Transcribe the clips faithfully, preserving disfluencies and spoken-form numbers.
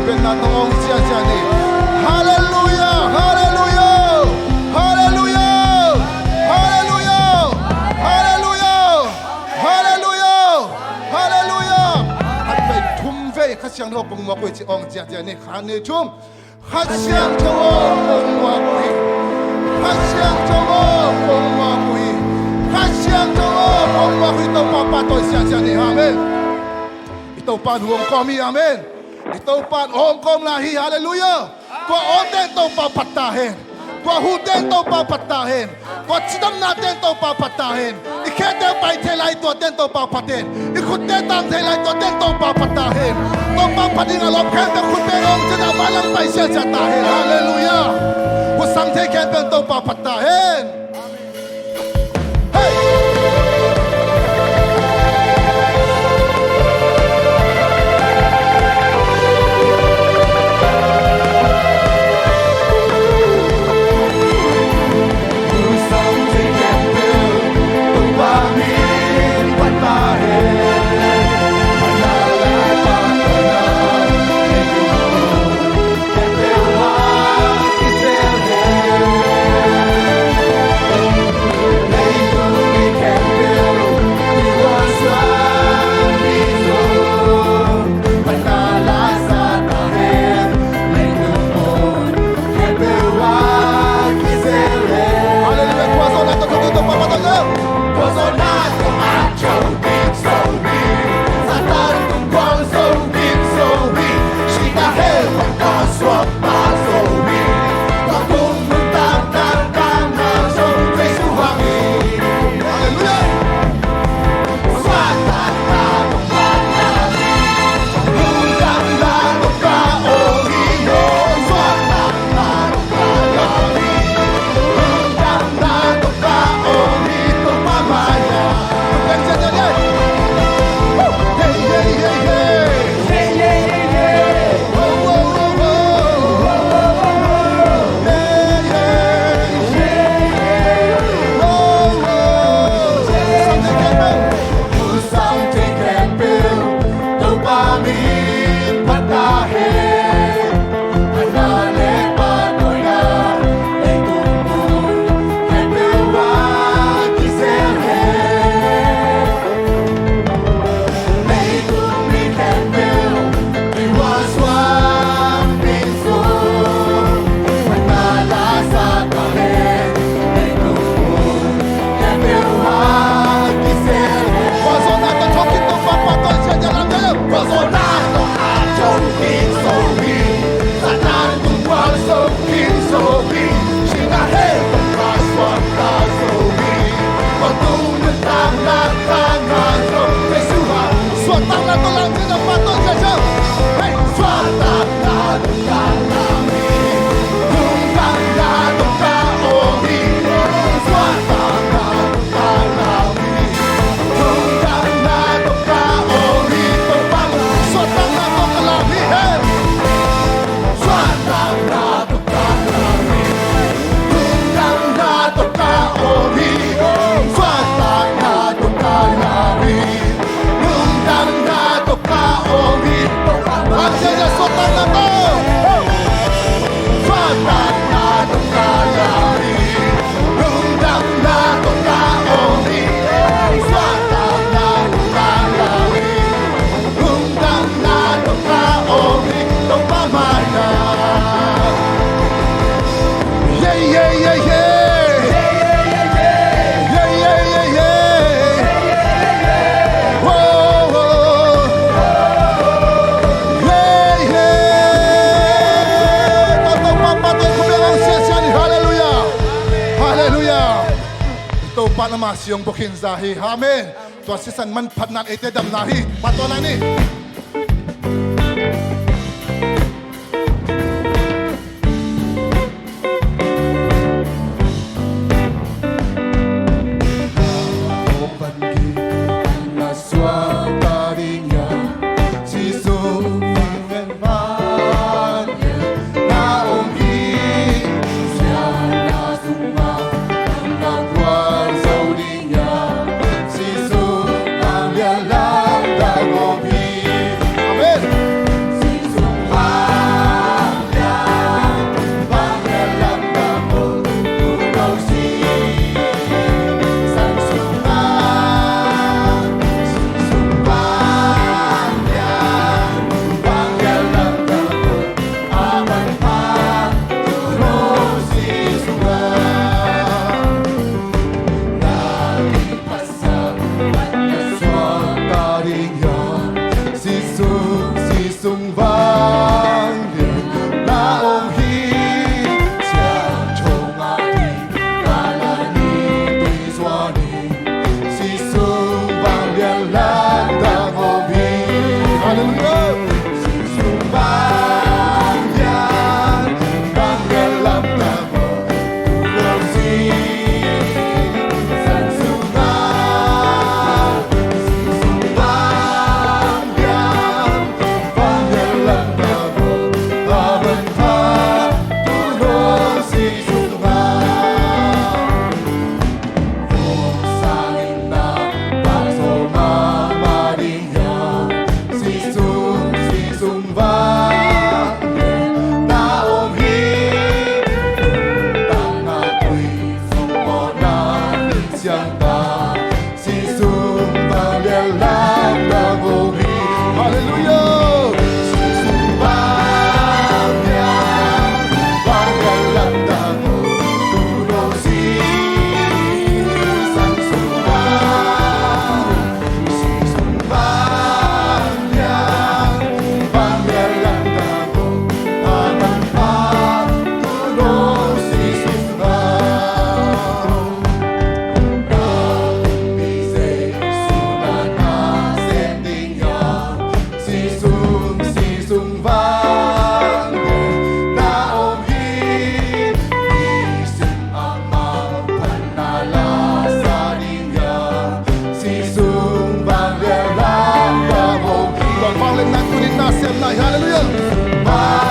Penna nong ong ziahziah ni. Halleluiah, halleluiah, halleluiah, halleluiah, halleluiah, halleluiah, halleluiah. Khat vei thum vei Kha Siangtho kong muak uh hi ci ong ziahziah ni. Khat, nih, thum. Kha Siangtho aw, kong muak uh hi. Kha Siangtho aw, kong muak uh hi. Kha Siangtho aw, kong muak uh hi. Topa pahtawi ziahziah ni. Amen. I Topa in hong kawm hi. Amen. I Topa in hong kawm lai hi. Halleluiah. Tua awte in Topa phat ta hen. Tua huhte in Topa phat ta hen. Tua cidamnate in Topa phat ta hen. I khete pai thei lai tuate in Topa phat hen. I khutte tang thei lai tuate in Topa phat ta hen. Topa phat ding a lawp khempeuh khut beng ong ci-in a mailam pai ziahziah ta hen. Halleluiah. Khutsang thei khempeuh in Topa phat ta hen. Halleluiah. Halleluiah. Topa in ama siang bawkin za hi. Amen. Tua sisan manphatna in eite damna hi. Pahtawi lai ni. Siangtho, si sung vanglian lamdang hong hi. Halleluiah. Si sung vanglian, vanglian lamdang hong, tu lo si sang sung vang, si sung vanglian, vanglian lamdang hong, a manpha, tu lo si sung vang. Halleluiah. Halleluiah.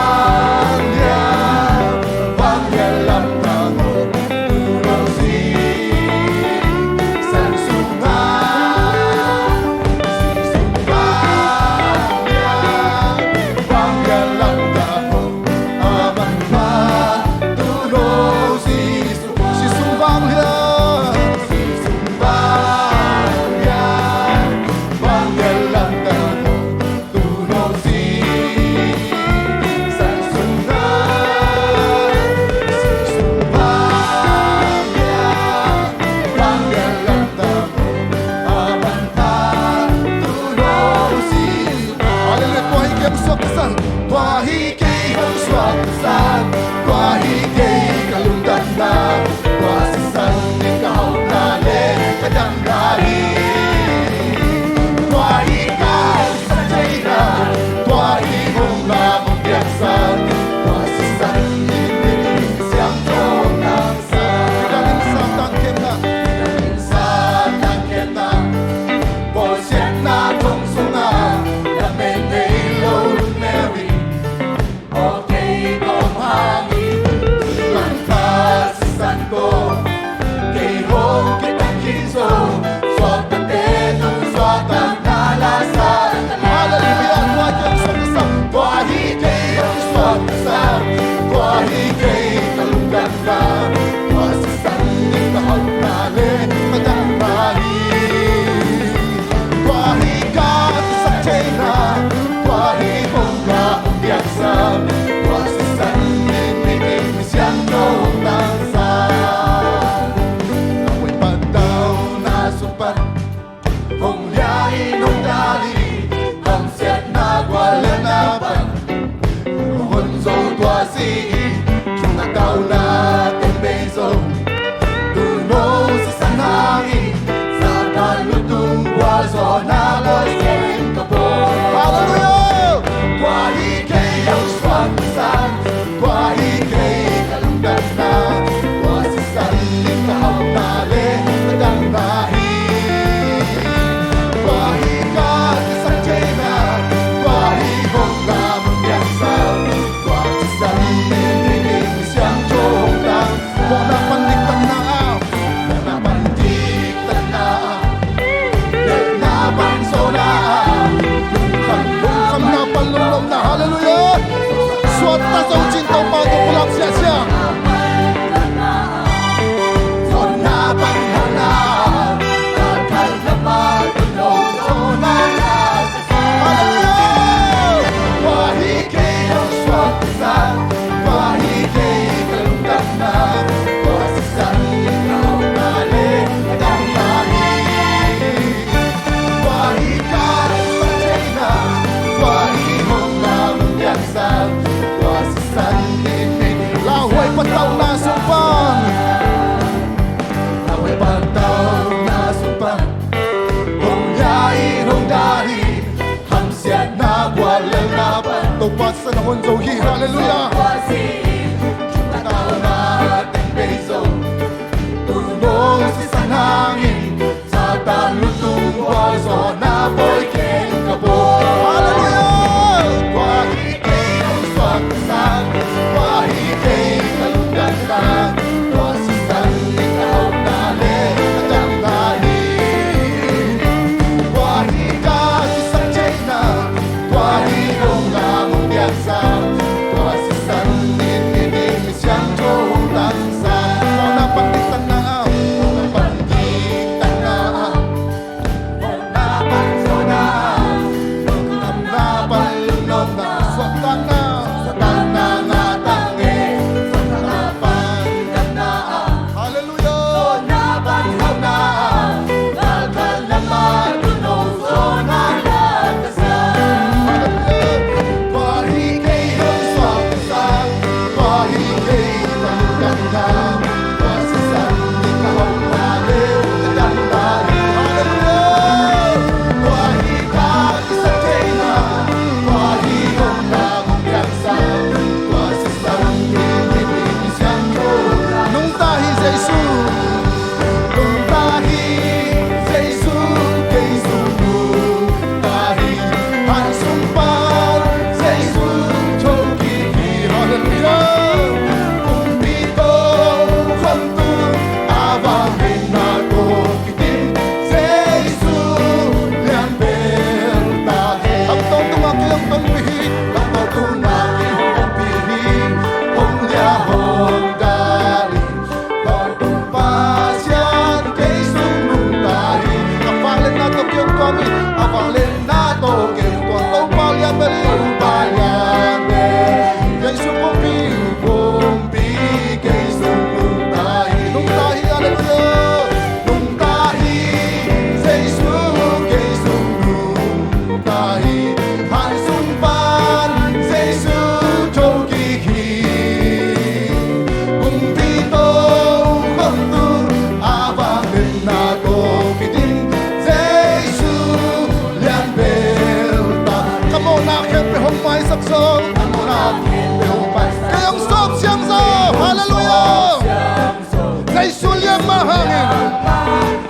Tua hi kei hong suakta san, tua hi kei ka lungdamna, tua sisan in ka hauhna le ka damna hi. Tua hi ka kisa theihna, ua hi hong lam hong piaksa, tua sisan in mihing siangtho hong nangsa. Kidangin Satan kemna, kidangin Satan kemna, bawlsiatna thong sungah lamen nei lo Mary. Aw kei ka om hangin, langpa sisan ko, kei hong kitan khin zo, suaktate tung suakta na la sa. Halleluiah, tua kei hong suakta sa, tua hi kei hong suakta sa, tua hi kei ka lungdamna, tua sisan in ka hauhna le ka damna hi. Tua hi ka kisa theihna, tua hi hong lam hong piaksa, tua sisan in mihing siangtho hong nangsa. Nang wen patauna sung pan, hong lia in hong dal hi, hamsiatna guallelhna pan. Hong hon zo tua si hi, thong a tauna teng bei zo. Tuuno sisan hangin, Satan lutung gualzawhna bawl kei ka bawl. Halleluiah! Tua hi kei hong suakta san, tua hi kei ka lungdamna, tua sisan in ka hauhna le ka damna hi. Tua hi ka kisa theihna, tua hi hong lam hong piaksa, tua sisan in mihing siangtho hong nang. Mawhna pan diktakna ah, mawhna pan diktakna ah, lehna pan zawhna ah, lungkham, lungkhamna pan lunglawhna. Halleluiah. Suakta zo cin Topa tawh pulak siasia. Zawhna pan hauhna ah, Halleluiah. Tua hi kei hong suakta san, tua hi kei ka lungdamna, tua sisan in ka hauhna le ka damna hi. Tua hi ka kisa theihna, tua hi hong lam hong piaksa, tua sisan in mihing. Lauhuai patauna sung pan, lauhuai patauna sung pan, hong lia in hong dal hi, hamsiatna guallelhna pan. Topa sisan a hon zo hi. Halleluiah. Tuuno sisan hangin, Satan lutung gualzawhna bawl kei ka bawl. Halleluiah. Tua hi kei hong suakta san, tua hi kei ka lungdamna, tua sisan in ka hauhna le ka damna hi. Tua hi ka kisa theihna, tua hi hong lam hong piaksa, tua sisan in A vangliatna tawh kei tung Topa lian bel, Topa lian bel. Jesu kumpi, kumpi kei sung nungta hi, nungta hi, halleluiah. Nungta hi, Jesu kei sung nungta hi. Hansung pan Jesu thokik hi. Kumpi tawh khawm tung a vangliatna tawh kidim Jesu lian bel ta. Ka mawhna khempeuh hong maisak zo. Ka mawhna khempeuh hong maisak zo. Kei hong sawk siang zo. Halleluiah. Jesu lian mah hangin,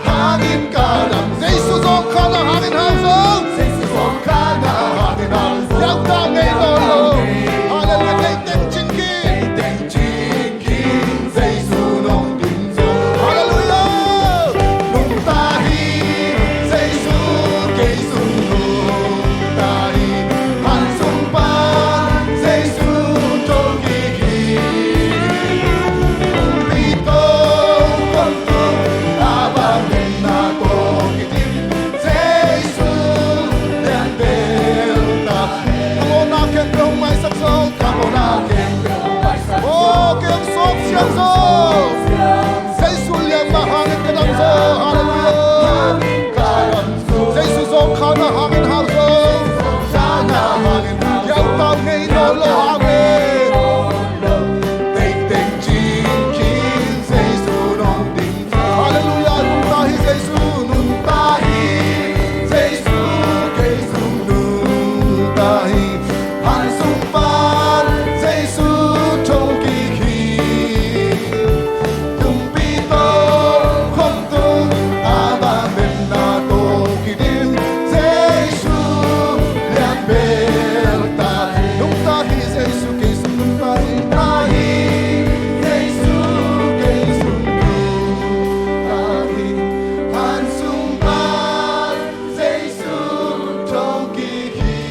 hangin ka dam. Jesu zawngkhalna hangin hau zo. Jesu zawngkhalna hangin hau zo. Yautau ngei nawn lo. Halleluiah. Tei teng cing khin. Tei teng cing khin. Jesu nong dim zo. Halleluiah. Nungta hi. Jesu kei sung nungta hi. Hansung pan Jesu thokik hi. Kumpi tawh khawm tung a vangliatna tawh kidim Jesu lian bel ta. Ka mawhna khempeuh hong maisak zo. Ka mawhna khempeuh hong maisak zo. Oh, kei hong sawk siang zo. Jesu lian mah hangin ka dam zo. Halleluiah. Jesu zawngkhalna hangin hau zo. Yautau ngei nawn lo. Amen. Tei teng cing khin Jesu nong dim. Halleluiah. Nungta hi Jesu, nungta hi Jesu, kei sung nungta hi. Hansung pan Jesu thokik hi. Kumpi tawh khawm tung a vangliatna tawh kidim Jesu lian bel ta. Nungta hi Jesu, kei sung nungta hi. Nungta hi Jesu, kei sung nungta hi. Hansung pan Jesu thokik hi.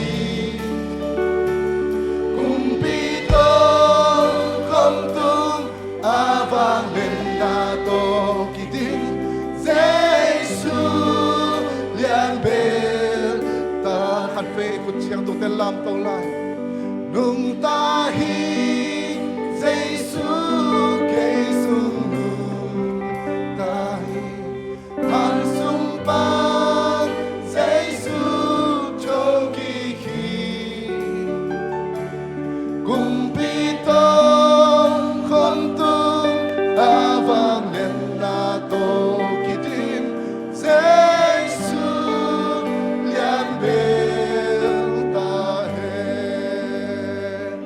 Kumpi tawh khawm tung a vangliatna tawh kidim Jesu lian bel ta. Khat vei khut ciang tungte lam to lai. Nungta hi Jesu, kei sung nungta hi. Hansung pan Jesu thokik hi. Kumpi tawh khawm tung a vangliatna tawh kidim Jesu lian bel ta hen.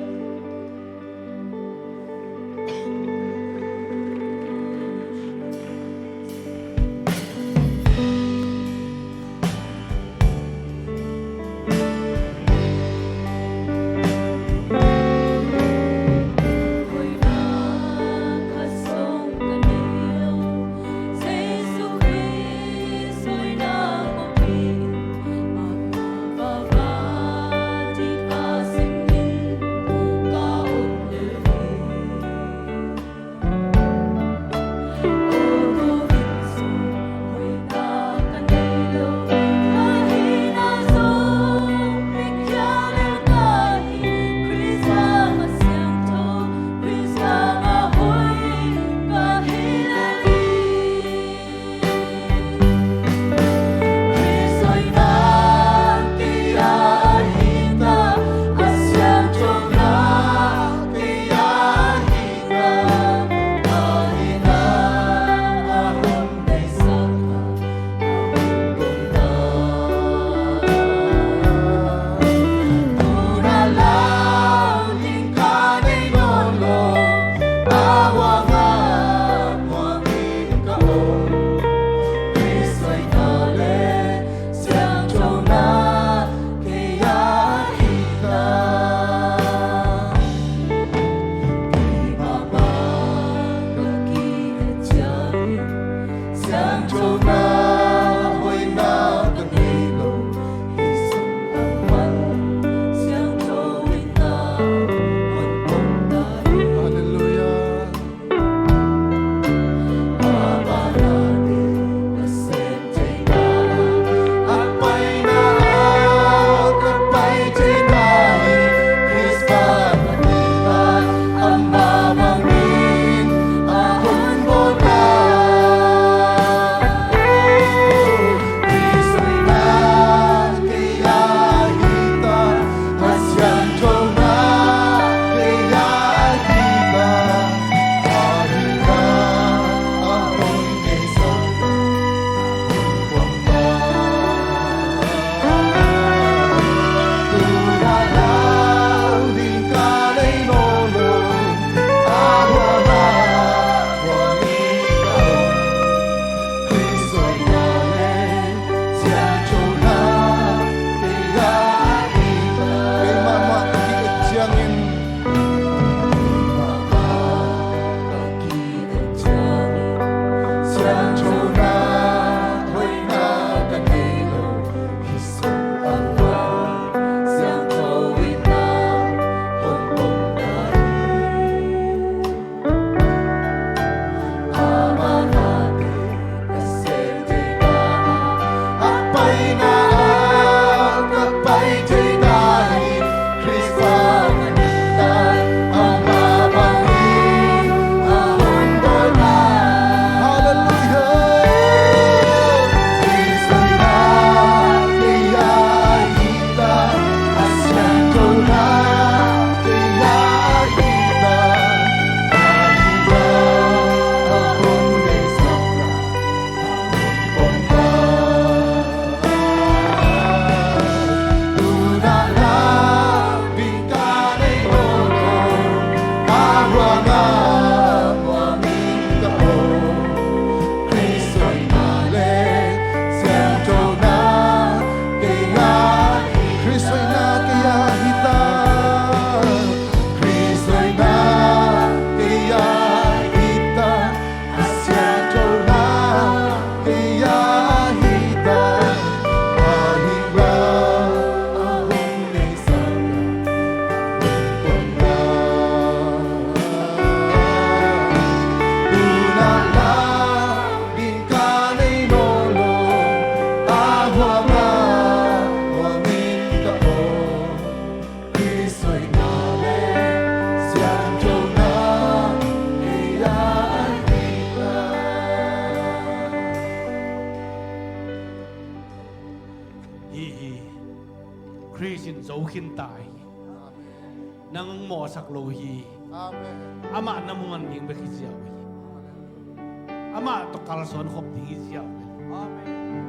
Priest in zo khin ta hi. Amen. Nang mawhsak lo hi. Amen. Amah na muan ding bek hi ziau hi. Amen. Amah tawh kalsuan khop ding hi ziau hi. Amen.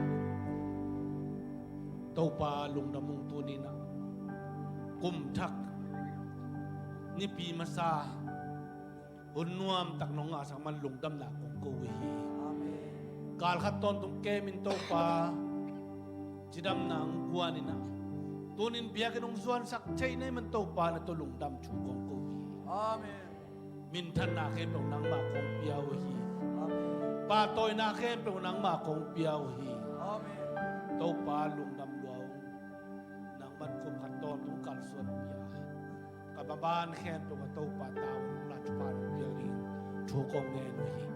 Topa lungdam ung tuni-in ah. Kum thak nipi masa hun nuamtak nong ngahsak man lungdamna kong ko uh hi. Amen. Kal khat tawntung kem in Topa cidamna hong guan in ah, tuni-in biakinn hong zuansak thei na hih man Topa na tawh lungdam thu kong ko uh hi. Amen. Minthanna khempeuh nangmah kong pia uh hi. Amen. Pahtawina khempeuh nangmah kong pia uh hi. Amen. Topa lungdam lua ung. Nangman kum khat tawntung kalsuan pia. Ka maban khempeuh ah Topa tavuan la thupha nong piak ding thu kong ngen uh hi.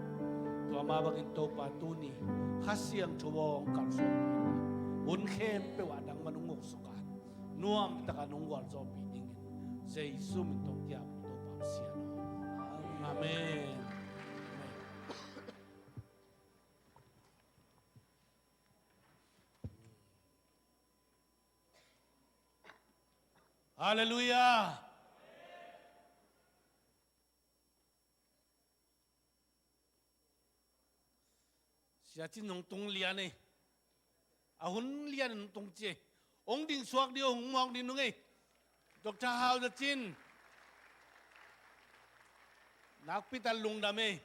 Tua mah bangin Topa tuni Kha Siangtho aw hong kalsuan pia. Hun khempeuh ah nangman hong ngawhsuk a, nuamtak a nong gualzawhpih dingin Jesu min tawh kiap Topa Pasian aw. Amen. Amen. Halleluiah. Sia Cin nong tung lian ei. A hun lian nong tung ci ei. Hong ding suak dih, hong mawk dih nung ei. Doctor Hau Za Cin. Nakpi tak lungdam ei.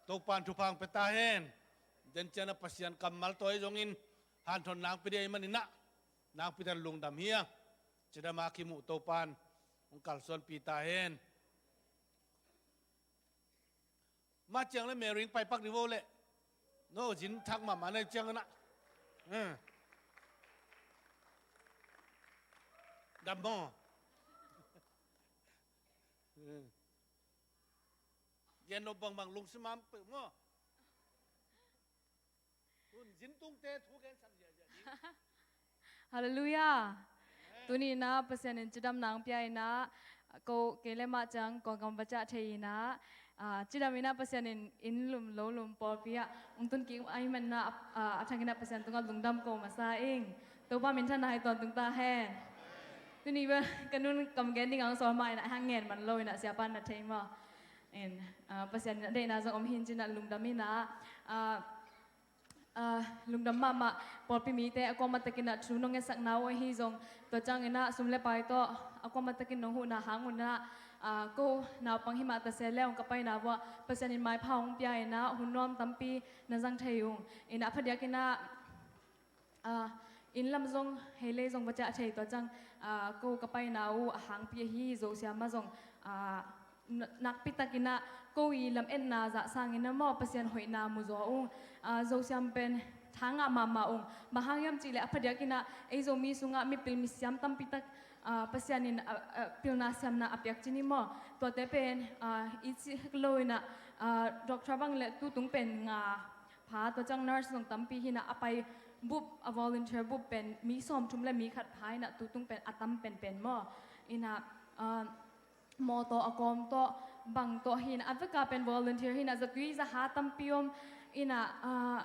Topan thupha hong pia ta hen. Den ciang a Pasian kammal tawh ei zongin hanthon nakpi dih ei manin ah, nakpi tak lungdam hi a. Cidam a kimuh Topan hong kalsuanpih ta hen. Mah ciang le Mary in paipak dih vo leh. No, zin thak mahmah na hih ciang na. Eh. Dam maw. Eh. Gen lo bangbang lungsim a peuh maw. Tun zin tungte thu gensak ziahziah ding. Halleluiah. Amen. Tuni-in ah Pasian in cidamna hong pia in ah, ko kei le mah ciang kawmkam va ciah thei in ah, ah, cidam in ah Pasian in inn lum lo lum pawlpi ah hong tun kik ahih manin ah, ah, a thak in ah Pasian tungah lungdam ko masa ing. Topa minthanna hi tawntung ta hen. Tuni bel ka nun kam gen ding a hong sawl mah in ah hang ngen man lo in ah siapa in na thei maw. In, ah, Pasian in a deihna zong om hi in ci-in ah lungdam in ah, ah, ah, lungdam mahmah. Pawlpi mite a kuamah takin ah thu nong ngetsak na uh ahi zong, tua ciangin ah sum le pai tawh a kuamah takin nong huhna hang un ah, ah, ko naupang hi mah ta se le ong ka paina uh ah Pasian in maipha hong pia in ah hun nuam tampi na zang thei ung. In ah a phadiakin ah, ah, inn lam zong hei lei zong va ciah thei, tua ciang, ah, ko ka paina uh a hangpi ahi Zosiam ah zong, ah, na-, nakpi takin ah ko i lametna zah sangin ah maw Pasian hoihna mu zaw ung. Ah, Zosiam pen tha ngah mahmah ung. Bang hang hiam cih leh a phadiakin ah ei Zomi sungah mipil misiam tampi tak, ah, Pasian in, ah, ah, pilna siamna a piak cin hi maw. Tuate pen, ah, i cih hek lo in ah, ah, doctor bang le tutung pen nga pha, tua ciang nurse zong tampi hi in ah a pai bup, a volunteer bup pen mi sawmthum le mi khat pha in ah tutung pen a tam penpen maw. In ah, ah, mawtaw a kawm tawh, bang tawh hi in ah a vek a pen volunteer hi in ah zatui zaha tampi om in ah, ah,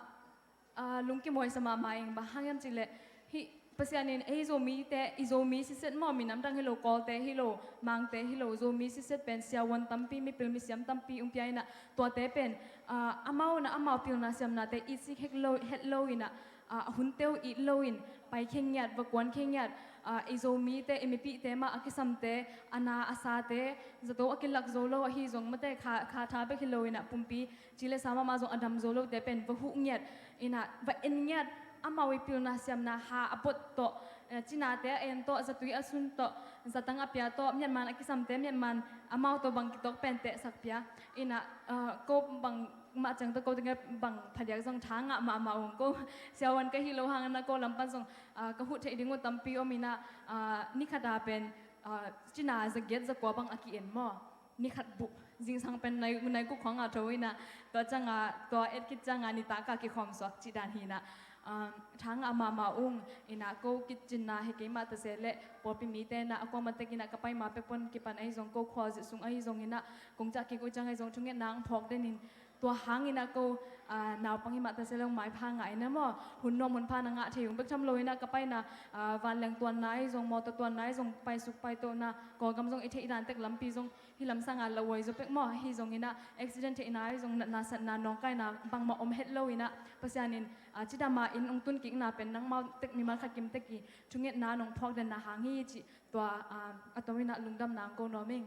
ah, lungkim huai sa mahmah ing. Bang hang hiam cih leh hih Pasian in ei Zomite, i Zomi siset maw, minam dang hi lo, Kawlte hi lo, Mangte hi lo, Zomi siset pen siavuan tampi, mipil misiam tampi hong pia in ah, tuate pen, ah, amau in ah amau pilna siamnate i cih hek lo, het lo in ah, ah, a hunte uh it lo in pai khe ngiat, va kuan khe ngiat, ah, i Zomite, i mipihte mah a kisamte, a na a sate, zato a kilak zo lo ahi zong mate kha, kha tha bek hi lo in ah pumpi ci le sa mahmah zong a dam zo lote pen va huh ngiat in ah, va en ngiat, amau i pilna siamna ha a bot tawh, eh, cinate a en tawh, zatui a sun tawh, zatang a pia tawh, miatman a kisamte miatman amau tawh bang kitawk pen tehsak pia. In ah, ah, ko bang mah ciang tawh ko tengah bang phadiak zong tha ngah mahmah ung. Ko siavuan ka hi lo hang in ah ko lam pan zong, ah, ka huh theih ding uh tampi om in ah, ah, ni khat a pen, ah, cina zagiat zakua bang a ki-en maw. Ni khat buh, zingsang pen nai, nai guk khawng a tho in ah, tua ciang a, tua et khit ciang a nitak a kikhawm suak cih dan hi in ah, um, tha ngah mahmah ung. In ah ko kicinna hi keimah ta se leh pawlpi mite in ah a kuamah takin ah ka pai ma pek pon kipan ahi zong, ko khualzin sung ahi zong in ah kong ciah kik uh ciang ahi zong thungetna hong phawk den in, Tua hangin ah ko, ah, naupang hi mah ta sia leng maipha ngah in ah maw, hun nuam hun pha na ngah thei ung bek tham lo in ah ka paina, ah, vanleng tuanna ahi zong, mawtaw tuanna ahi zong, paisuk paitawhna, Kawlgam zong i theih dan tek lampi zong hih lamsang a lauhuai zaw pek maw, ahi zongin ah accident theihna ahi zong, natna satna nawngkaina bangmah om het lo in ah Pasian in, ah, cidam a inn hong tun kikna pen nangmau tek mimal khat kim tek i thungetna nong phuak denna hang hi cih tua, ah, a tom in ah lungdamna hong ko nuam ing.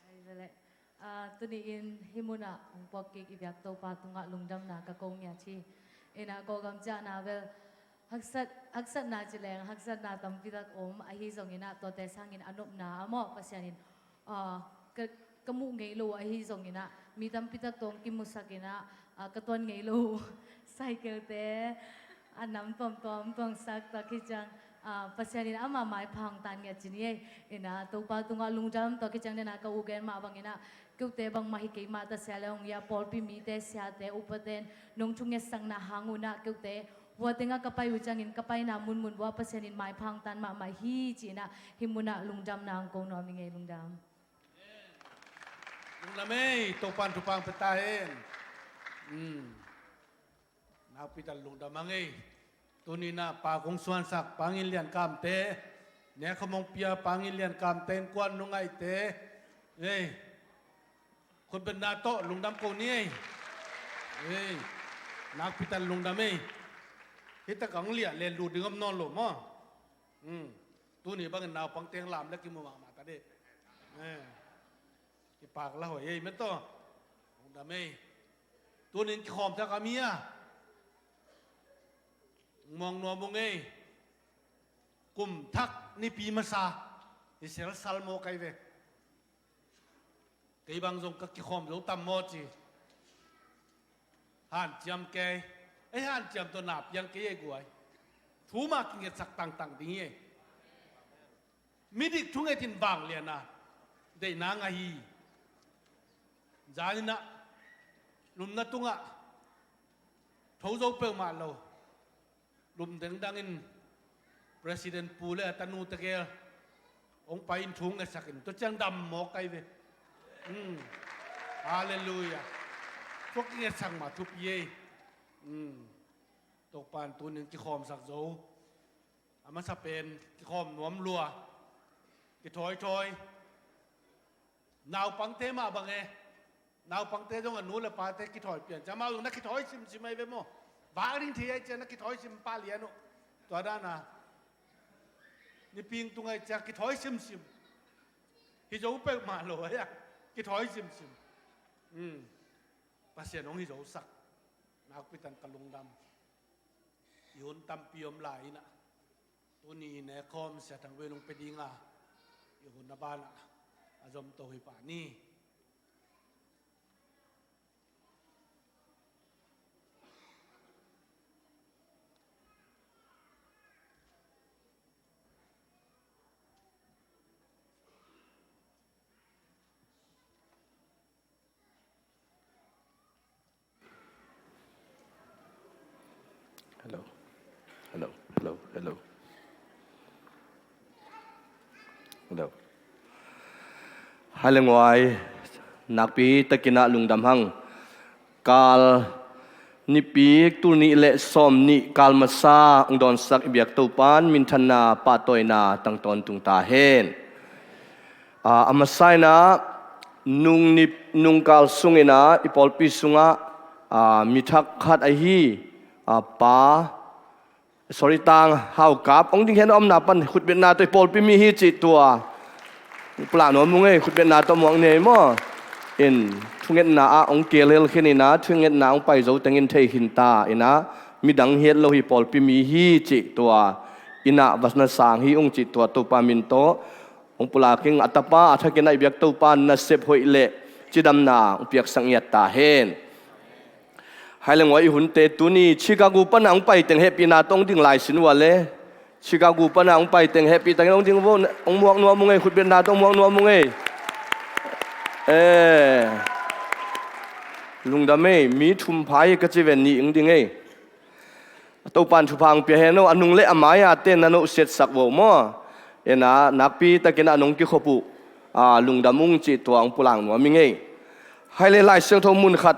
Ai, vele. Ah, tuni in hih munah hong puak kik i biak Topa tungah lungdamna ka ko ngiat hi. In ah Kawlgam ciahna bel haksat, haksatna ci leng haksatna tampi tak om, ahi zongin ah tuate sangin a nopna ah maw, Pasian in, ah, ka, ka muh ngei lo ahi zongin ah, mi tampi tak tawh hong kimusak in ah, ah, ka tuan ngei lo cycle te a nam tuamtuam tuangsak tak hi ciang, ah, Pasian in amah maipha hong tan ngiat ci ni ei. In ah Topa tungah lungdam, tua khit ciang den ah ka u gen mah bangin ah, keute bangmah hi kei mah ta sia leng, hong i a pawlpi mite, siate, upate in nong thungetsakna hang un ah keute hua tengah ka pai uh ciangin ka paina munmun uah Pasian in maipha hong tan mahmah hi ci-in ah hih munah lungdamna hong ko nuam ing ei. Lungdam. Lungdam ei, Topa'n thupha hong pia ta hen. Hmm. Nakpi tak lungdam hang ei. Tuni in ah Pa Kong Suansak, Pa Ngin Lian Kamte, Nek Kham Hong pia Pa Ngin Lian Kamte, innkuan nu ngaihte, ei, khutbetna tawh lungdam ko ni ei. Ei, nakpi tak lungdam ei. Hih tak a hong liah leh lut ding om nawn lo maw. Hmm. Tuni bangin naupangte hong lam leh kimu mahmah ta dih. Eh. Kipak la hoih ei, met tawh. Lungdam ei. Tuni in kikhawmsak a mi a, muang nuam ung ei. Kum thak nipi masa i selsal maw kai ve. Kei bang zong ka kikhawm zo tam maw ci. Hanciam kei. Ei, hanciam tawh na piang kei ei guai. Thu mah kingetsak tangtang ding hi ei. Midik thunget in vanglian a deihna ngah hi. Zan in ah lumna tungah tho zo peuhmah lo, lum dengdang in President pu le a tanu tegel hong pai in thu ngetsak in, tua ciang dam mawk kai ve. Hmm. Halleluiah. Tua kingetsak mah thupi ei. Hmm. Topa'n tuni in kikhawmsak zo. A masa pen kikhawm nuam lua, kithawithawi. Naupangte mah bang e. Naupangte zong a nu le pate kithawi pian ciang amau zong na kithawi simsim ahi ve maw. Vak ding thei ahi ciang na kithawi sim pah lian uh. Tua dan a nipi tung ahi ciang kithawi simsim. Hi zo peuhmah lo ahi a, kithawi simsim. Hmm. Pasian hong hi zosak. Nakpi tak ka lungdam. I hun tampi om lai in ah, tuni i nekkhawm Sia Thang Vel hong pia ding a, i hun a ban ah a zom to hi pah ni. Hello. Hello. Hello. Hello. Hello. Hai le nguai, nakpi takin ah lungdam hang. Kal nipi tul nih le sawm nih kal masa hong dawnsak i biak Topa'n minthanna pahtawina tang tawntung ta hen. A, a masa in ah nung nip, nung kal sung in ah i pawlpi sungah, a, mi thak khat ahi, a, Pa, sorry, Tang Hau Kap hong ding hen, a omna pan khutbetna tawh i pawlpi mi hi cih tua. Pulak nuam ung ei, khutbetna tawh muak ni ei maw. In thungetna ah hong keel hel khin in ah, thungetna hong pai zo teng in thei khin ta in ah, midang hi het lo hi, pawlpi mi hi cih tua. In ah va na sang hi ung cih tua Topa min tawh hong pulak ing. A tapa a thakin ah i biak Topa'n nasep hoih le cidamna hong piaksak ngiat ta hen. Hai le nguai, i hunte tuni Chicago pan ah hong pai teng hehpihna tawh hong ding lai sin uh a le. Chicago pan ah hong pai teng hehpih takin hong ding vo, hong muak nuam ung ei, khutbetna tawh hong muak nuam ung ei. Eh. Lungdam ei, mi thum pha hi ka ci ve, nih hong ding ei. Topa'n thupha hong pia hen aw, a nung le a mai-a te na nohsiatsak vo maw. Ena nakpi takin a nong kikhop uh, a, lungdam ung cih tua hong pulak nuam ing ei. Hai le Lai Siangtho mun khat,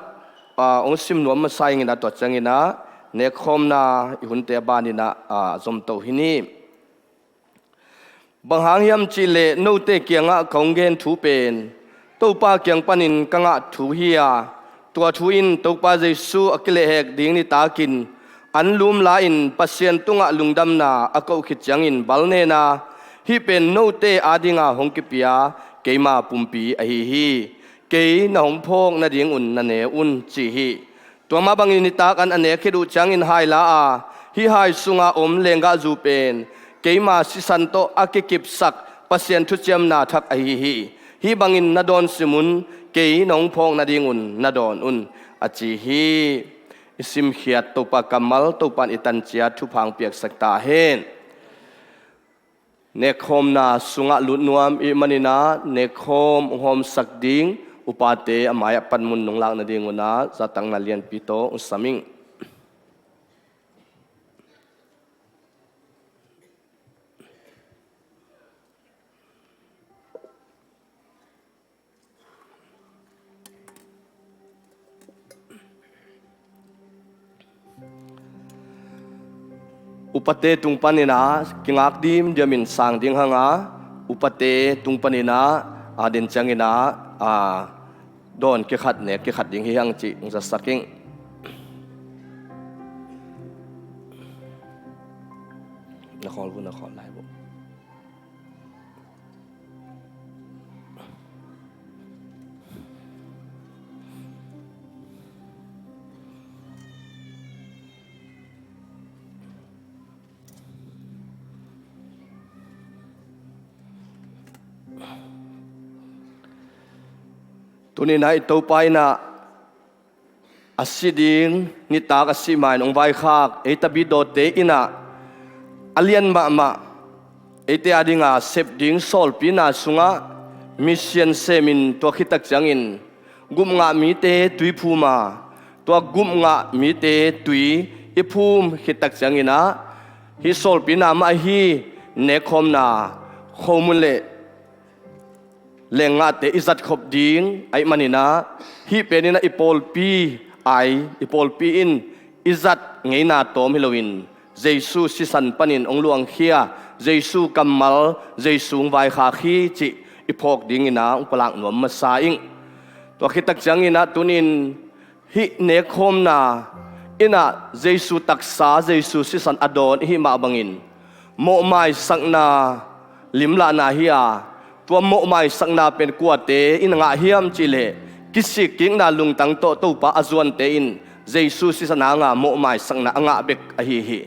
a, hong sim nuam masa ing ina, tua ciangin a, nekkhawmna i hunte a banin a, a, zomto hi ni. Bang hang hiam cih leh note kiangah ka hong gen thu pen Topa kiang panin ka ngah thu hi a, tua thu in Topa Jesu a kilehhek ding nitakin anlum la-in Pasian tungah lungdamna a koh khit ciangin balnena hih pen note adinga hong kipia keima pumpi ahi hi. Kei na hong phawk nadingun na ne un, ci hi. Tua mah bangin nitak an a nek khit uh ciangin hai la a, hih hai sunga om lenggahzu pen keima sisan tawh a kikipsak Pasian thuciamna thak ahi hi. Hih bangin na dawn sim un, kei na hong phawk nadingun na dawn un, a ci hi. I simkhiat Topa kammal Topa in i tanciat thupha hong piaksak ta hen. Nekkhawmna sungah lut nuam i hih manin a, nekkhawm hong hawmsak ding upate a mai-ah panmun nong lak nadingun a, zatakna lianpi tawh hong sam ing. Upate tung panin a kingak dimdiamin sang ding hang a, upate tung panin a, a, den ciangin a, a, dawn kikhat nek kikhat ding hi hang cih hong zasak ing. Na khawl bu, na khawl lai bu. Tuni-in ah i Topa in ah a sih ding nitak a sih ma-in hong vaikhak ei tabidawte in ah a lian mahmah eite adinga sep ding sawlpina sungah mission semin, tua khit tak ciangin gupngah mite tui phum a, tua gupngah mite tui i phum khit tak ciangin ah hih sawlpina mah ahi nekkhawmna khomun le lenggahte i zatkhop ding ahih manin ah, hih pen in ah i pawlpi ai, i pawlpi in i zat ngeina tawm hi loin Jesu sisan panin hong luangkhia, Jesu kammal, Jesu hong vaikhak hi cih i phawk dingin ah hong pulak nuam masa ing. Tua khit tak ciangin ah tuni-in hih nekkhawmna in ah Jesu taksa, Jesu sisan a dawn i hih mah bangin mawhmaisakna limlahna hi a, tua mawhmaisakna pen kuate in a ngah hiam cih leh kisikkikna lungtang tawh Topa a zuante in Jesu sisan hanga mawhmaisakna a ngah bek ahi hi.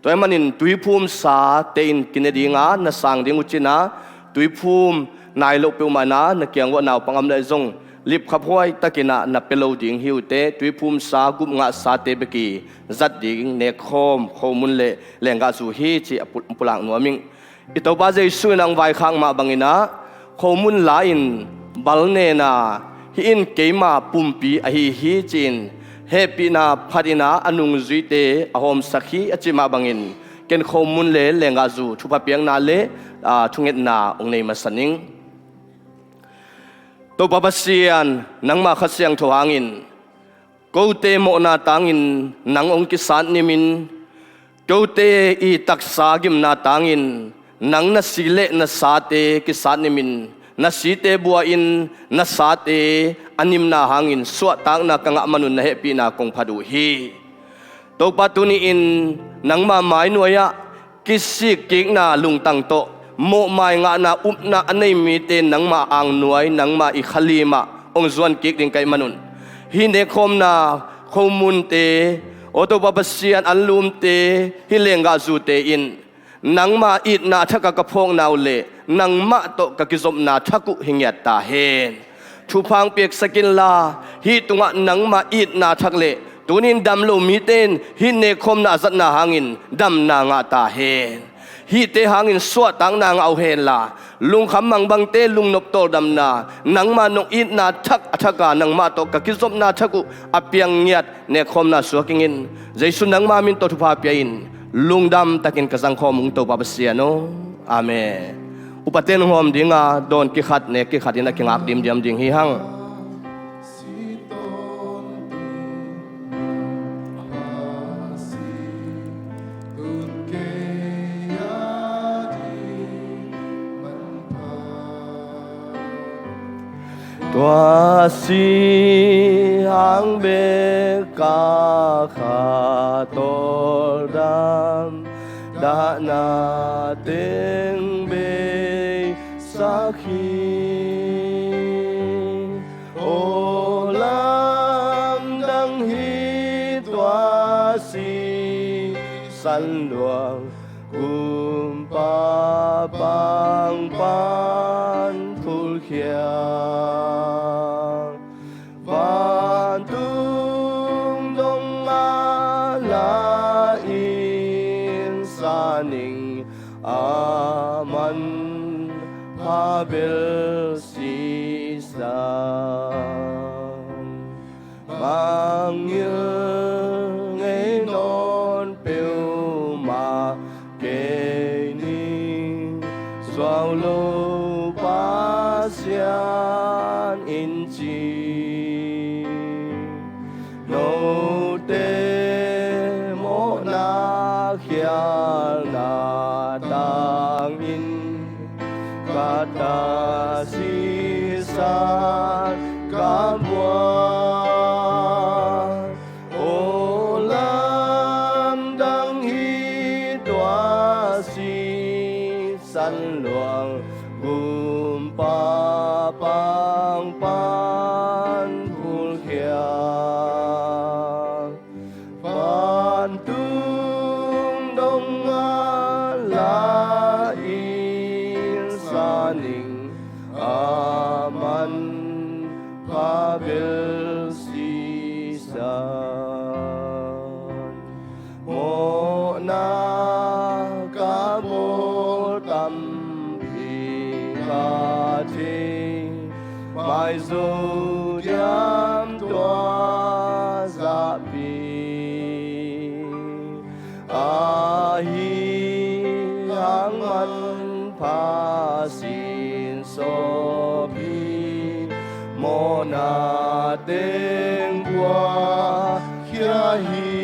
Tua ahih manin tuiphumsate in kine ding a, na sang ding uh cin a, tuiphum nai loh peuhmah in ah na kiang uah naupang om leh zong lipkhaphuai takin ah na pia lo ding hi uh teh, tuiphumsa gupngahsate bek i zat ding nekkhawm khomun le lenggahzu hi cih a pu-, pulak nuam ing. I Topa Jesu in ah hong vaikhak mah bangin ah khomun la-in balnena, hih in keima pumpi ahi hi ci-in hehpihna phatin ah a nungzuite a hawmsak hi a cih mah bangin ken khomun le lenggahzu thupha piakna le, aa, thungetna hong nei masa ning. Topa Pasian, nangma Kha Siangtho hangin kote mawhna tangin nang hong kisat nimin, kote i taksa gimna tangin nang na si le na sate kisat nimin, na site bua-in na sate a nimna hangin suahtakna ka ngah manun na hehpihna kong phat uh hi. Topa, tuni-in nangma mainuai-ah kisikkikna lungtang tawh mawhmai ngahna upna a nei mite nangma angnuai, nangma i khalim ah hong zuan kik ding ka hih manun, hih nekkhawmna khomunte, aw Topa Pasian, anlumte, hih lenggahzute in nangma itna thak a ka phawkna uh le nangmah tawh ka kizopna thak uh hi ngiat ta hen. Thupha hong piaksak inla, hih tungah nangma itna thak le tuni-in dam lo mite in hih nekkhawmna a zatna hangin damna ngah ta hen. Hihte hangin suahtakna ngah uh henla, lungkham mangbangte lungnop tawldamna, nangma nong itna thak a thak a nangmah tawh ka kizopna thak uh a piang ngiat nekkhawmna suak ingin, Jesu nangma min tawh thupha pia-in lungdam takin ka zangkhawm ung, Topa Pasian aw. Amen. Paten hawm dinga dawn kikhat nek kikhat in a kingak dimdiam ding hi hang. Tua si hang bek ka kha tawldam, dahna teng bei sak hi. Aw lamdang hi tua sisan luang, kumpa pang pan phulkhia. Vantung dong a la in sa ning, a manpha bel sisa. Mangngilh ngei nawn peuhmah kei ning, zuau lo Pasian in ci. Note mawhna khialna tangin ka ta sisan ka muan. Aw lamdang hi tua sisan luang, kumpa pang pan phulkhia. Vantung dong a la in sa ning, a manpha bel sisa. Mawhna ka bawl tampi ka thei, maizo diam tua zahpi. Ahi hang manpha sin sawpi, mawhna teng puakhia hi.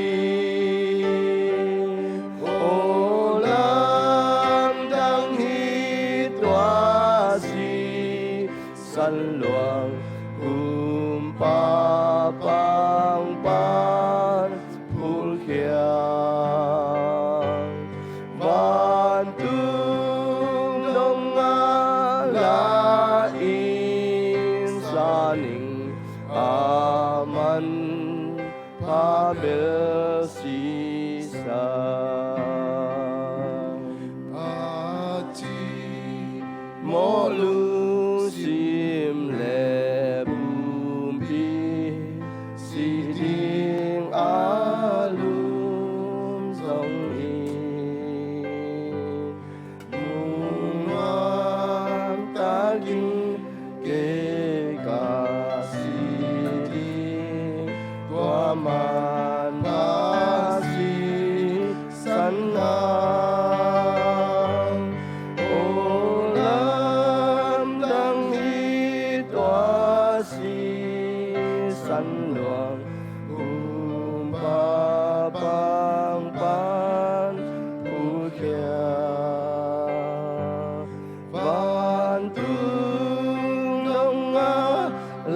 Aw lamdang hi tua sisan luang, kumpa pang pan phulkhia. Vantung dong a la in sa ning, a manpha bel sisa. A ci mawh lungsim le pumpi, si ding a lum zong hi. Mu nuam takin kei ka si ding, tua manpha sisan hang. Aw lamdang hi tua sisan luang, kumpa pang pan phulkhia. Vantung dong a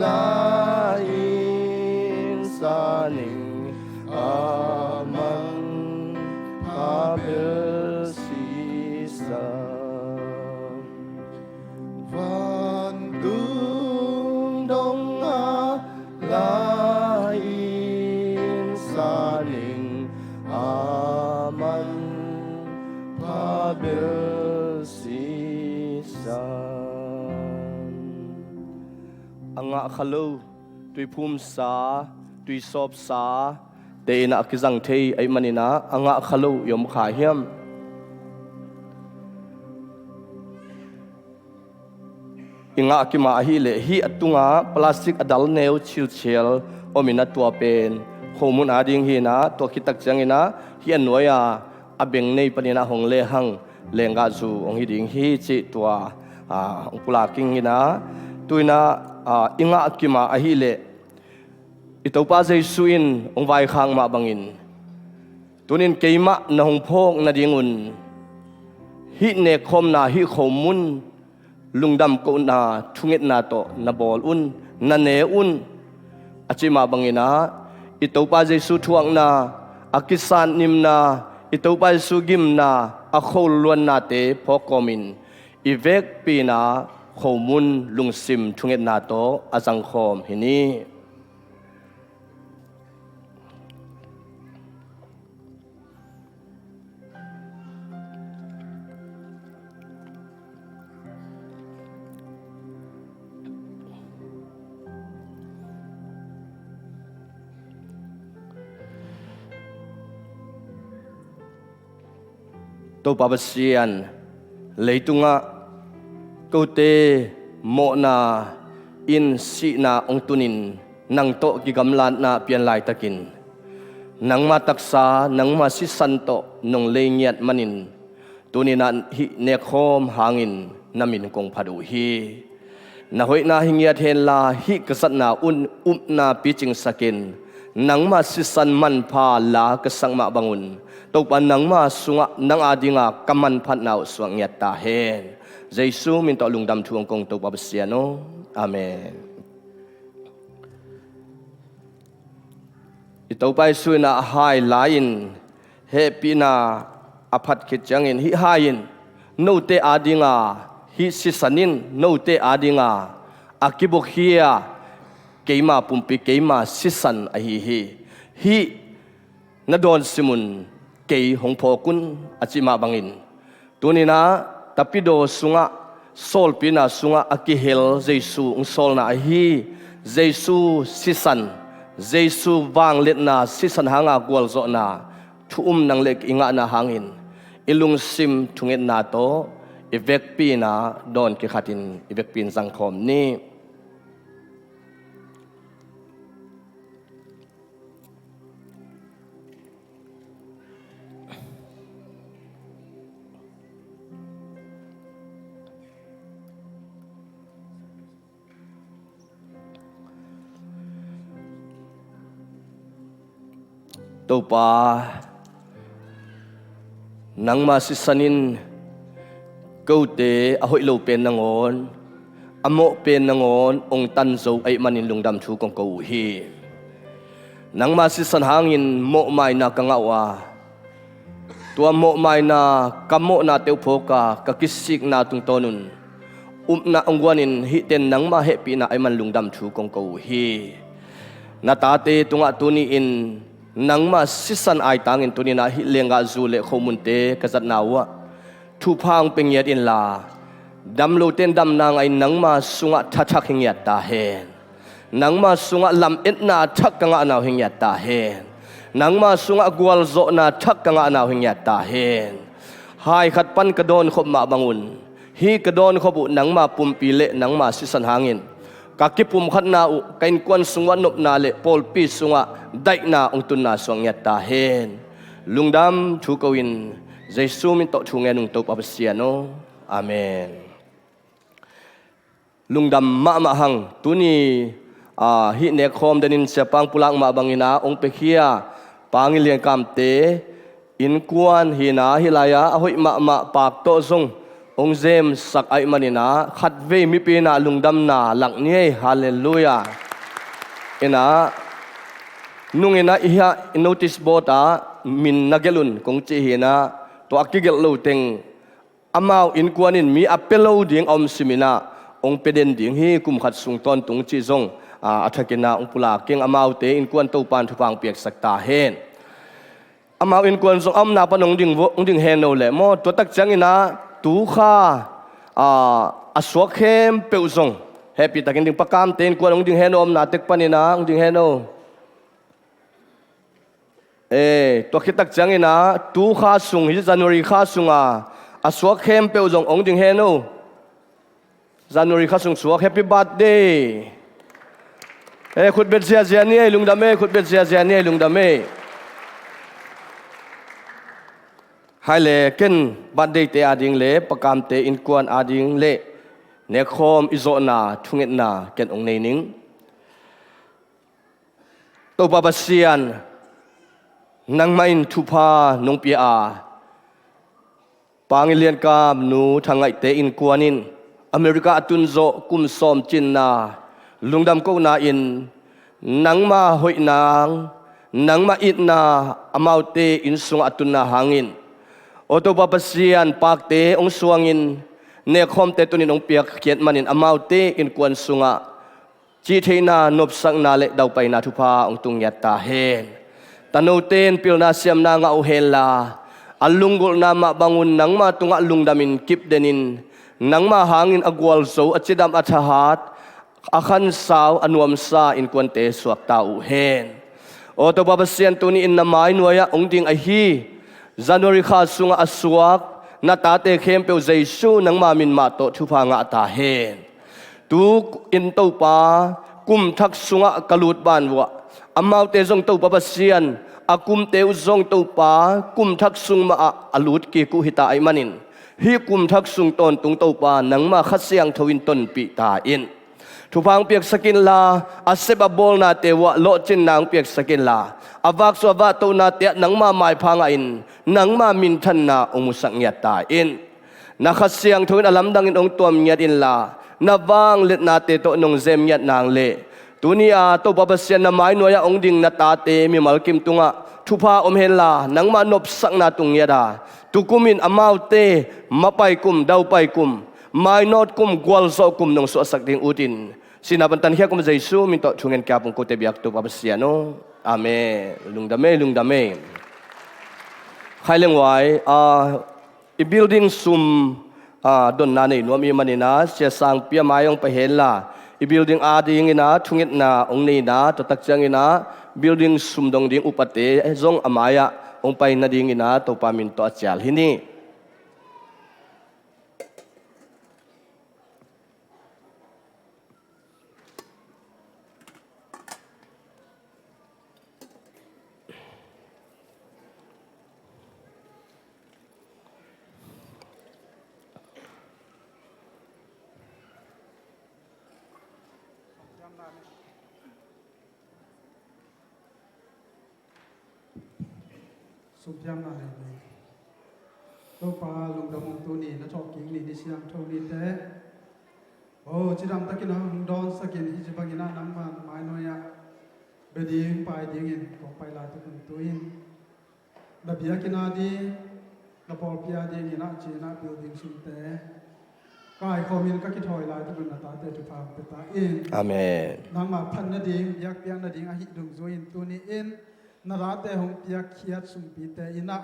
la in sa ning, a manpha bel sisa. Vantung dong a la in sa ning, a manpha bel sisa. A ngah kha lo, tuiphumsa, tuisawpsa te in a kizang thei ahih manin a ngah kha lo i om kha hiam? I ngah kimah ahih leh hih a tungah plastic a dal neu chilchial om in a, tua pen khomun a ding hi in a, tua khit tak ciangin a hih a nuai-a a beng nei panin a hong lehang lenggahzu hong hi ding hi cih tua ah, hong pulak ing in ah, tu-in ah, ah, i ngah kim a ahih leh i Topa Jesu in hong vaikhak mah bangin, tunin keimah na hong phawk nadingun hih nekkhawmna, hih khomun lungdam kohna thungetna tawh na bawl un, na ne un. A cih mah bangin ah, i Topa Jesu thuakna, a kisatnimna, i Topa Jesu gimna, a kholuannate phawk kawmin i vekpi-in ah khomun lungsim thungetna tawh a zangkhawm hi ni. Topa Pasian, leitungah kote mawhna in sihna hong tunin nang tawh kigamlatna pian laitakin, nangma taksa, nangma sisan tawh nong lei ngiat manin, tuninah hih nekkhawm hangin na min kong phat uh hi. Na hoihna hi ngiat henla, hih ka zatna un upna picingsakin, nangma sisan manpha la ka sak mah bangun, Topa, nangma sungah nang adinga ka manphatna uh suak ngiat ta hen. Jesu min tawh lungdam thu hong kong, Topa Pasian aw. Amen. I Topa Jesu in ah a hai lai-in hehpihna a phat khit ciangin, hih hai in note adinga, hih sisan in note adinga a kibuakhia keima pumpi, keima sisan ahi hi. Hih na dawn simun kei hong phawk un, a cih mah bangin, tuninah tapidaw sungah, sawlpina sungah a kihel Jesu hong sawlna ahi, Jesu sisan, Jesu vangliatna sisan hanga gualzawhna thu um nang le i ngahna hangin, i lungsim thungetna tawh i vekpi-in ah dawn kikhatin i vekpi-in zangkhawm ni. Topa, nangma sisan in kote a hoih lo pen nangawn, a mawh pen nangawn hong tan zo ahih manin lungdam thu kong ko uh hi. Nangma sisan hangin mawhmaina ka ngah uh a, tua mawhmaina, ka mawhnate uh phawk a ka kisikna tungtawnun upna hong guanin, hihte nangma hehpihna ahih man lungdam thu kong ko uh hi. Na tate tungah tuni-in nangma sisan aitangin tuninah hih lenggahzu le khomunte ka zatna uhah thupha hong pia ngiat inla, damlote in damna ngah in, nangma sungah thathak hi ngiat ta hen. Nangma sungah lametna thak ka ngahna uh hi ngiat ta hen. Nangma sungah gualzawhna thak ka ngahna uh hi ngiat ta hen. Hai khat pan ka dawnkhop mah bangun, hih ka dawnkhop uh nangma pumpi le nangma sisan hangin ka kipumkhatna uh, ka innkuan sungah nopna le pawlpi sungah daihna hong tunna suak ngiat ta hen. Lungdam thu ko-in Jesu min tawh thu ngen ung, Topa Pasian aw. Amen. Lungdam mahmah hang. Tuni, ah, hih nekkhawm denin siapa hong pulak mah bangin ah hong piakhia Pa Ngin Lian Kamte innkuan hi-in ah, hih lai-ah a hoih mahmah paak tawh zong hong zemsak ahih manin ah, khatvei mipi in ah lungdamna lak ni ei. Halleluiah. In ah, nung in ah, i hih ah i notice board ah min na gelh un kong cih hi-in ah, tua a kigelh lo teng amau innkuan in mi a pia lo ding a om simin ah, hong pia den ding hi, kum khat sung tawntung cih zong, ah, a thakin ah hong pulak ing. Amaute innkuan Topa in thupha hong piaksak ta hen. Amau innkuan zong a omna pan hong ding vo, hong ding hen o leh maw, tua tak ciangin ah tu kha, ah, a suak khempeuh zong hehpih takin ding. Pa Kamte innkuan hong ding hen o, omna tek panin ah hong ding hen o. Eh, tua khit tak ciangin ah tu kha sung hi, January kha sunga a suak khempeuh zong hong ding hen o. January kha sung suak, happy birthday. Eh, khutbet ziazia ni ei, lungdam ei, khutbet ziazia ni ei, lungdam ei. Hai le, ken birthday-te ading le Pa Kamte innkuan ading le Nekkhawm i zawhna thungetna ken hong nei ning. Topa Pasian, nangmah in thupha nong pia a, Pa Ngi Lian Kam, Nu Thang Ngaihte innkuan in America a tun zawh kum sawm cinna lungdam kohna in nangma hoih nang, nangma itna amaute inn sungah a tunna hangin, aw Topa Pasian, pakte hong suangin nekkhawmte tuni-in hong piakkhiat manin amaute innkuan sungah cihtheihna, nopsakna le daupaina thupha hong tung ngiat ta hen. Tanote in pilna siamna ngah uh henla, a lunggulhna mah bangun nangma tungah lungdamin kipdenin, nangma hangin a gualzo, a cidam, a thahat, a khansau, a nuamsa innkuante suakta uh hen. Aw Topa Pasian, tuni-in na mai nuai-ah hong ding ahi January kha sungah a suak na tate khempeuh Jesu nangma min mah tawh thupha ngah ta hen. Tu-in Topa, kum thak sungah ka lut ban uh ah, amaute zong Topa Pasian, a kumte uh zong Topa, kum thak sung mah ah a lut kik uh hi ta ahih manin, hih kum thak sung tawntung Topa, nangma Kha Siangtho in tonpih ta in. Thupha hong piaksak inla, a sep a bawlnate uh ah lawhcinna hong piaksak inla, a vaksuah vahtohnate ah nangma maipha ngahin nangma minthanna hong musak ngiat ta in. Na Kha Siangtho in a lamdangin hong tuam ngiat inla, na vangliatnate tawh nong zem ngiat nang leh, tuni-a Topa Pasian, na mai nuai-ah hong ding na tate mimal kim tungah thupha om henla, nangma nopsakna tung ngiat a, tukum in amaute mapai kum, daupai kum, mainawt kum, gualzawh kum nong suahsak ding utin, sihna pan tankhia kum Jesu min tawh thungen kia pungkote biak Topa Pasian aw. Amen. Lungdam ei, lungdam ei. Khai leng uai, a, i building sum, a, donna nei nuam i hih manin ah, Sia Sangpi a mai hong pai henla, i building adingin ah thungetna hong neihna, tua tak ciangin ah building sum dong ding upate zong a mai-ah hong pai nadingin ah Topa min tawh a cial hi ni. Sumpiang na nei ni. Topa, lungdam ung, tuni na thawhkik ni, ni siangtho ni teh. Oh, cidam takin hong dawnsak in, hih ci bangin ah nangma mai nuai-ah bia ding, pai dingin kong pai laitak un tu-in, na biakinn ading, na pawlpi adingin ah ci-in ah building sumte kaikhawmin ka kithawi laitak un na tate thupha hong pia ta in. Amen. Nangma phat nading, biakpiak nading ahih dungzui-in tuni-in na tate hong piakkhiat sumpite in ah,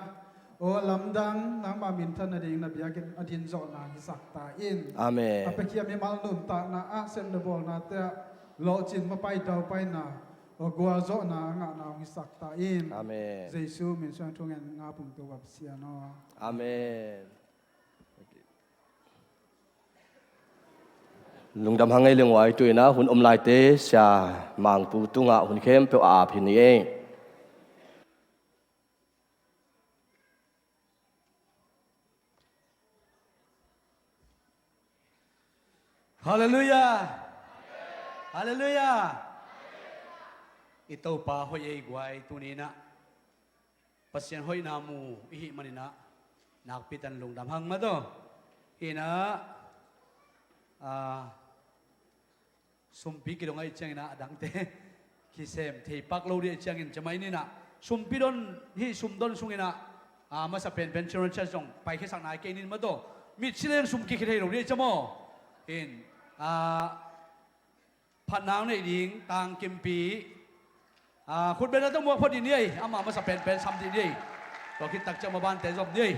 aw lamdang, nangma minthan nading na biakinn a din zawhna hisak ta in. Amen. A piakhia mimal nuntakna ah, sepna bawlnate ah lawhcin, mapai daupaina, aw gualzawhna a ngahna hong hisak ta in. Amen. Jesu min suang thungen, nga pung Topa Pasian aw. Amen. Lungdam hang ei leng uai, tu-in ah hun om laite Sia Mangpu tungah hun khempeuh a ap hi ni ei. Halleluiah. Halleluiah. I Topa hoih ei guai, tuni-in ah Pasian hoihna mu i hih manin ah nakpi takin lungdam hang maw. Hi-in ah, a, sumpi kidong ahih ciangin ah a dangte kisem thei pak lo ding ahih ciangin, ciamah in ah sumpi don, hih sum don sungin ah, a, masa penpen Children Church zong paikhiasak nai kei ning maw. Mitsi leng sum kikhia thei lo ding ahih ciang maw. Hi-in, a, phatna hong neih ding tangkimpi, a, khutbetna tawh muak phot ding ni ei, amah masa penpen sam ding ni ei. Tua khit tak ciang mabante zom ni ei.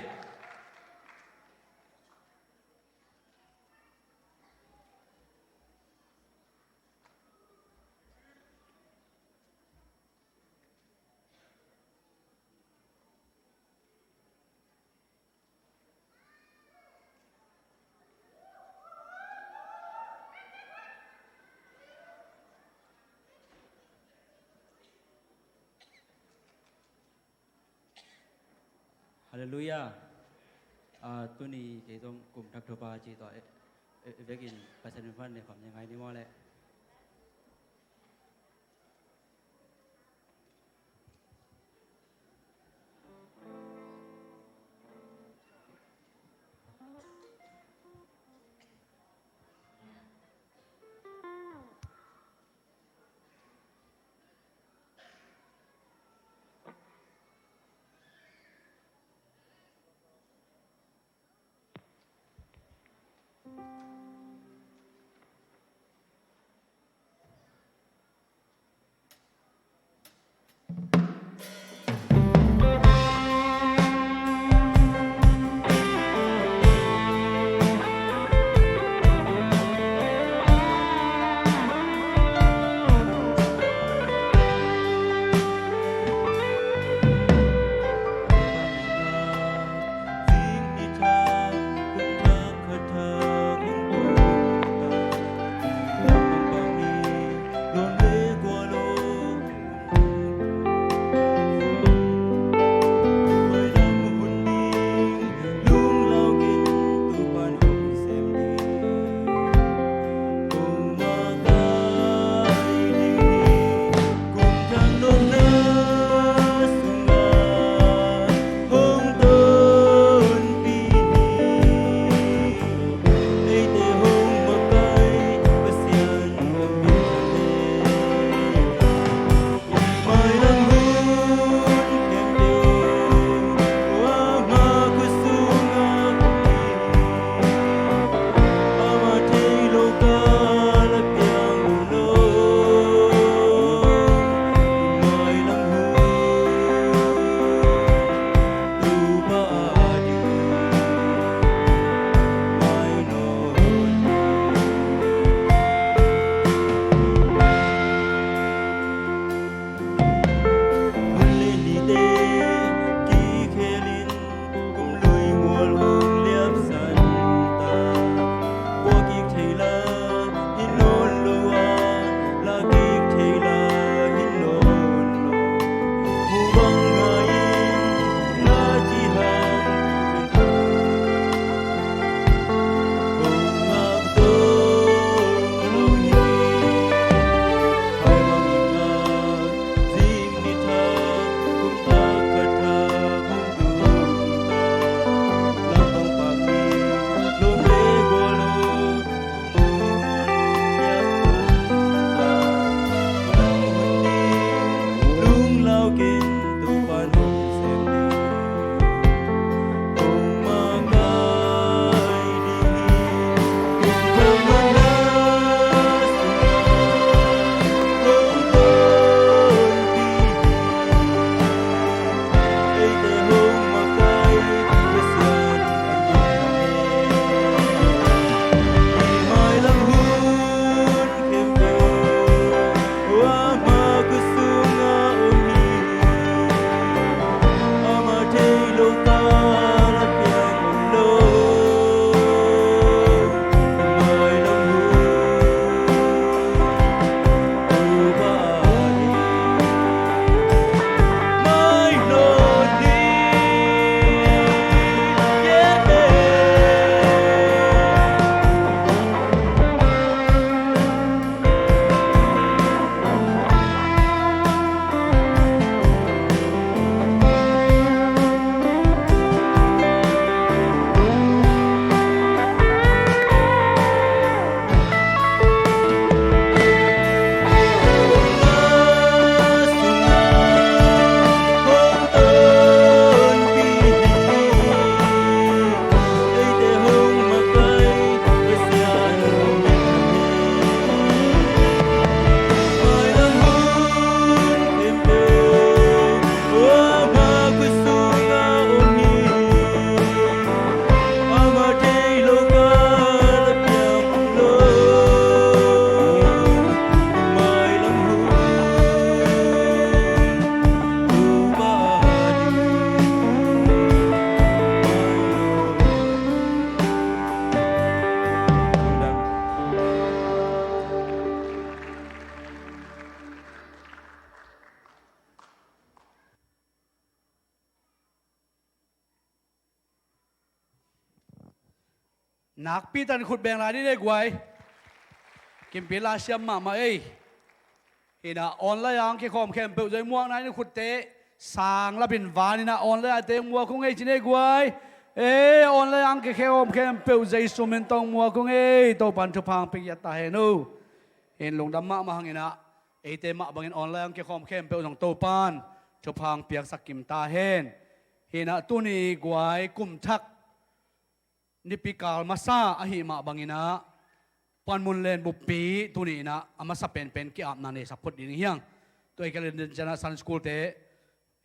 Halleluiah. A, tuni kei zong kum thak thupha ci tawh, eh, Vekin Pasian min pan ne khawm ni ngai ni maw leh. Nakpi takin khut beng lai ni le guai. Kimpi la siam mahmah ei. Hi-in ah online ah hong kikhawm khempeuh zong muak nai ni khutte. Sang lapin van in ah online ah te muak ung ei ci ni guai. Ei, online ah hong kikhawm khempeuh Jesu min tawh muak ung ei. Topa'n thupha hong pia ta hen aw. Hi-in lungdam mahmah hang in ah, eite mah bangin online ah hong kikhawm khempeuh zong Topa'n thupha hong piaksak kim ta hen. Hi-in ah tuni guai kum thak nipi kal masa ahih mah bangin ah, Panmunlen buppi tuni in ah a masa penpen ki-apna neisak phot ding hi hang. Tua ahih kei leh den ciang ah Sunday school te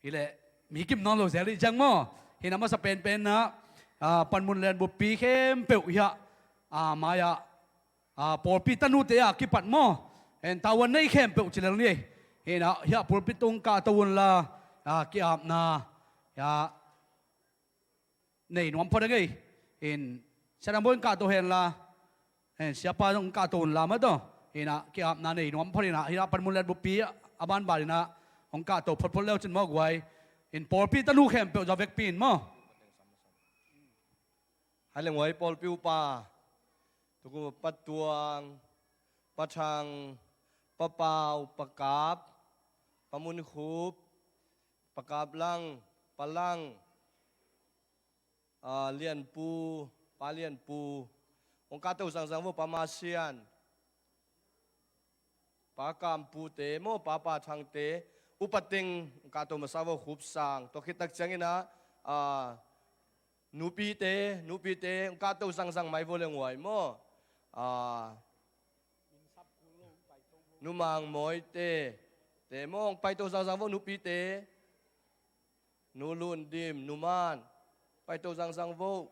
hi leh mi kim nawn lo zel hi ciang maw. Hi-in ah a masa penpen ah, ah, Panmunlen buppi khempeuh hiah, ah, mai-ah, ah, pawlpi tanute a kipat maw, en tavuan nei khempeuh ci lel ni. Hi-in ah hiah pulpit tung kahto unla, ah, ki-apna, ah, nei nuam phot ding ei. Hi-in Sia Dang Bawi hong kahto henla, hi-in Siapa hong kahto unla mah tawh, hi-in ah ki-apna nei nuam phot in ah, hi-in ah Panmunlen buppi a banban in ah hong kahto photphot le uh cin maw guai. Hi-in pawlpi tanu khempeuh zong vekpi in maw. Hai leng huai pawlpi upa, tukum Pa Tuang, Pa Thang, Pa Pau, Pa Kap, Pa Mun Khup, Pa Kap Lang, Pa Lang, ah, Lian Pu, Pa Lian Pu, hong kahto zangzang vo, Pa Ma Sian, Pa Kam Pu te maw, Pa Pa Thang te, upa teng hong kahto masa vo, Khup Sang, tua khit tak ciangin ah, ah, nupite, nupite hong kahto zangzang mai vo leng huai maw, ah, Nu Mang Mawi te, te maw hong paito zangzang vo, nupite, Nu Lun Dim, Nu Man, paito zangzang vo.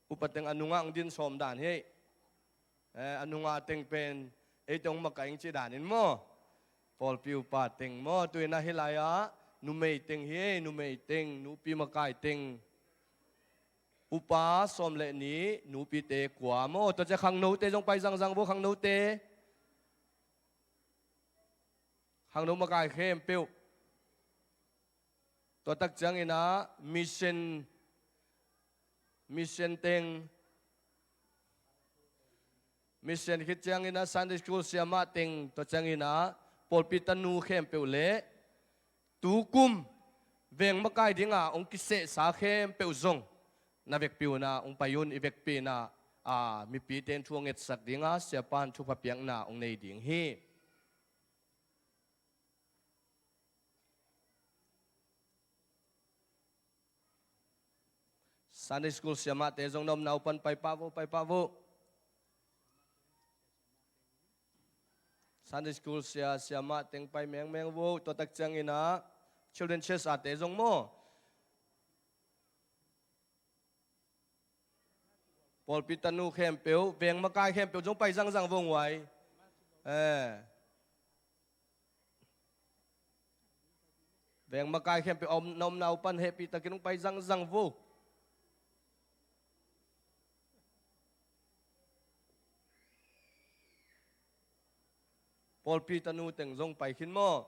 Upa teng a nungah hong din sawm dan hi. Eh, a nungah teng pen eite hong makaih ing cih dan in maw. Pawlpi upa teng maw, tu-in ah hih lai-ah numei teng hi, numei teng, nupi makai teng. Upa sawm le nih, nupite kua maw. Tua ciang khangnote zong pai zangzang vo, khangnote. Khangno makai khempeuh. Tua tak ciangin ah mission, mission teng, mission khit ciangin ah Sunday school siamah teng, tua ciangin ah pawlpi tanu khempeuh le tukum veng makai dinga hong kisehsa khempeuh zong na vekpi un ah hong pai un, i vekpi in ah, a, mipite in thu hong etsak dinga Siapa in thupha piakna hong nei ding hi. Sunday school siamahte zong na omna uh pan pai pah vo, pai pah vo. Sunday school sia, siamah teng pai mengmeng vo. Tua tak ciangin ah children church ate zong maw, pawlpi tanu khempeuh, veng makai khempeuh zong pai zangzang vo, nguai. Eh. Veng makai khempeuh a om, na omna uh pan hehpih takin hong pai zangzang vo. Pawlpi tanu teng zong pai khin maw.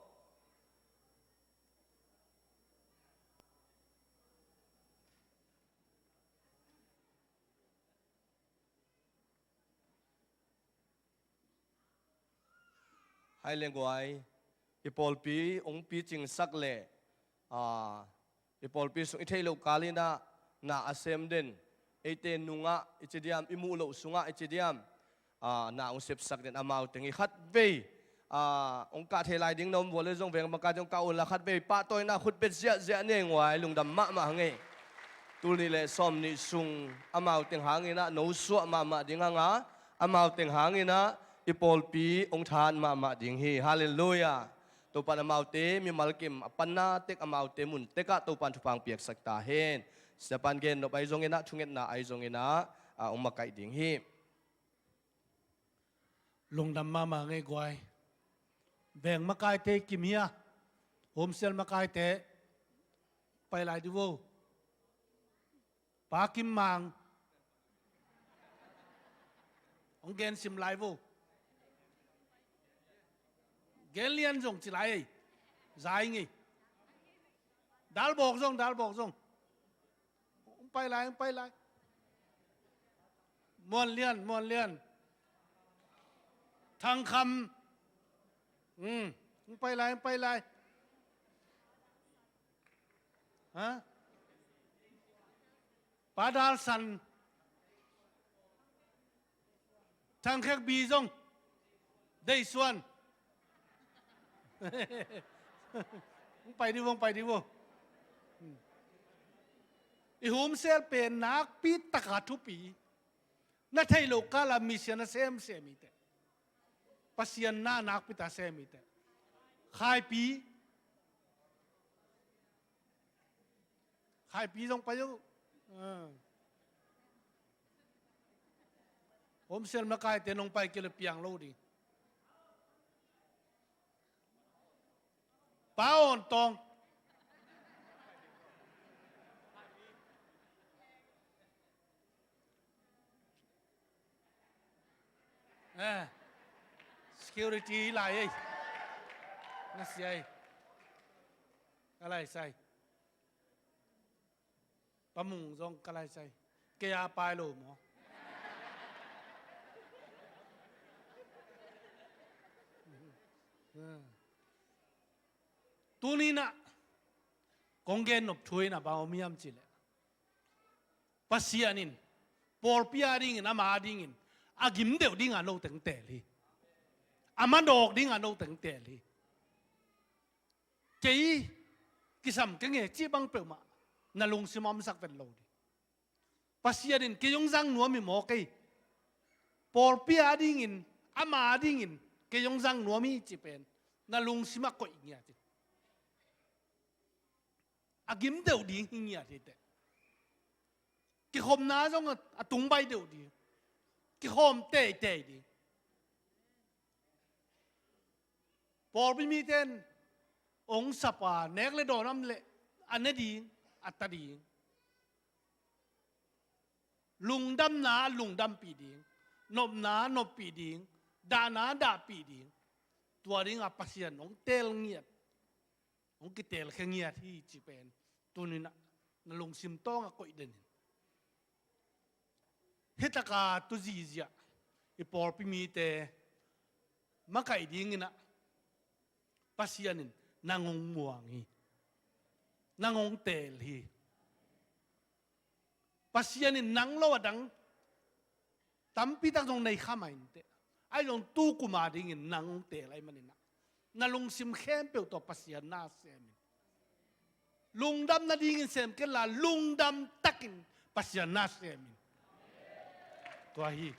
Hai leng guai, i pawlpi hong picingsak leh, a, i pawlpi sung i theih loh kal in ah na a sem den, eite nungah i ci diam, i muh loh sungah i ci diam, a, na hong sepsak den amau teng hi. Khatvei, a, hong kah thei lai ding na om vua leh zong veng makai teng hong kah unla, khatvei pahtawina khut bet ziahziah ni ei, nguai, lungdam mahmah hang ei. Tul nih le sawm nih sung amau teng hangin ah nosuah mahmah ding hang a, amau teng hangin ah i pawlpi hong thahat mahmah ding hi. Halleluiah. Topa'n amaute mimal kim a panna tek, amaute mun tekah Topa'n thupha hong piaksak ta hen. Siapa'n gen nop ahi zongin ah, thungetna ahi zongin ah, a, hong makaih ding hi. Lungdam mahmah hang ei guai. Veng makaite kim hia? Home cell makaite pai lai di vo. Pa Kim Mang, hong gen sim lai vo. Gen lian zong ci lai ei. Zai ngei. Dalbawk zong, Dalbawk zong. Hong pai lai, hong pai lai. Muan Lian, Muan Lian. Thang Kham. Hmm. Hong pai lai, hong pai lai. Ha? Pa Dal San. Thang Khek Bi zong. Dei Suan. Hong pai dih vo, hong pai dih vo. I Home Cell pen nakpi taka thupi. Na theih loh kala mission a semsem hi teh. Pasian na nakpi ta sem hi teh. Khaipi. Khaipi zong pai uh. Ah. Home Cell makaite nong pai kei leh piang lo ding. Pa Awn Tawng. Eh, security lai ei. Na sia ei. Ka lai sai. Pa Mung zong ka lai sai. Kei a pai lo maw? Tuni-in ah kong gen nop thu in a bang om hiam cih leh, Pasian in pawlpi a dingin, ama a dingin a gim deuh dingin note hong teel hi. A manawk dingin note hong teel hi. Kei kisam keng e cih bang peuhmah na lungsim a omsak vet lo ding. Pasian in kei hong zang nuam hi maw kei? Pawlpi a dingin, ama a dingin kei hong zang nuam hi cih pen na lungsim ah koih ngiat in. A gim deuh ding hi ngiat hi teh. Kikhopna zong a, a tung baih deuh ding. Kikhawm teitei ding. Pawlpi mite in hong sap a, nek le dawn om leh a ne ding, a ta ding. Lungdamna a lungdampih ding, nopna a noppih ding, dahna a dahpih ding. Tua dingin Pasian hong teel ngiat, hong kiteel khia ngiat hi cih pen tuni-in ah na lungsim tawngah koih den in. Hih takah tu zihziah i pawlpi mite makaih dingin ah Pasian in nang hong muang hi. Nang hong teel hi. Pasian in nang lo a dang tampi tak zong nei kha mah inteh. Ahi zong tu kum a dingin nang hong teel ahih manin ah na lungsim khempeuh tawh Pasian na sem in. Lungdam nadingin sem kei inla, lungdam takin Pasian na sem in. Tua hi.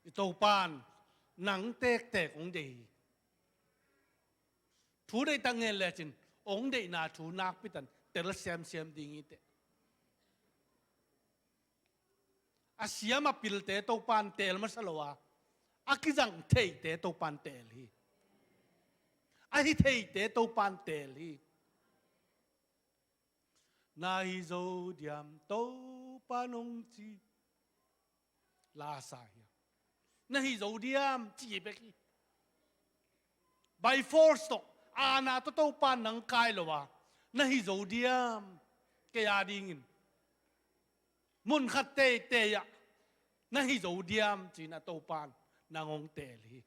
I Topa in nang tektek hong deih hi. Thu deihtak ngen lecin hong deihna thu nakpi takin tel semsem ding hi teh. A siam a pilte Topa in teel masa lo a, a kizang theite Topa in teel hi. A hi theite Topa in teel hi. Na hi zo diam Topa nong ci. La sa hi a, na hi zo diam ci bek hi. By force tawh, aana tawh Topa in nang kai lo a, na hi zo diam kei a dingin. Mun khat teitei ah na hi zo diam ci-in a Topa in nang hong teel hi.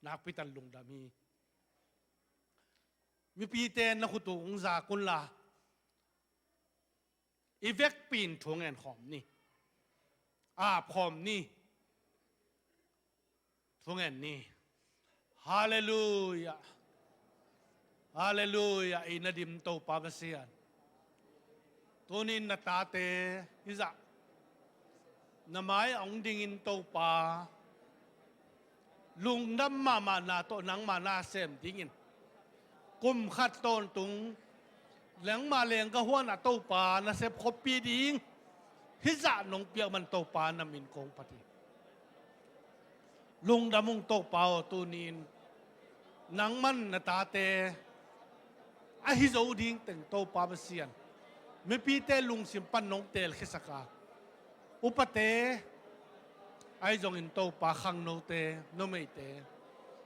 Nakpi takin lungdam hi. Mipite na khut uh hong zak unla, i vekpi in thu ngen khawm ni. Ap khawm ni. Thu ngen ni. Halleluiah. Halleluiah. I na dim Topa Pasian, tuni-in na tate hizah na mai-ah hong dingin Topa, lungdam mahmahna tawh nangmah na sem dingin, kum khat tawntung lengmah lengga huan a Topa na sep khoppih ding hizah nong piak man Topa na min kong phat hi. Lungdam ung Topa aw, tuni-in nangman na tate a hi zo ding teng Topa Pasian, mipite lungsim pan nong teelkhiasak a, upate, Ahi zongin Topa, khangnote, numeite,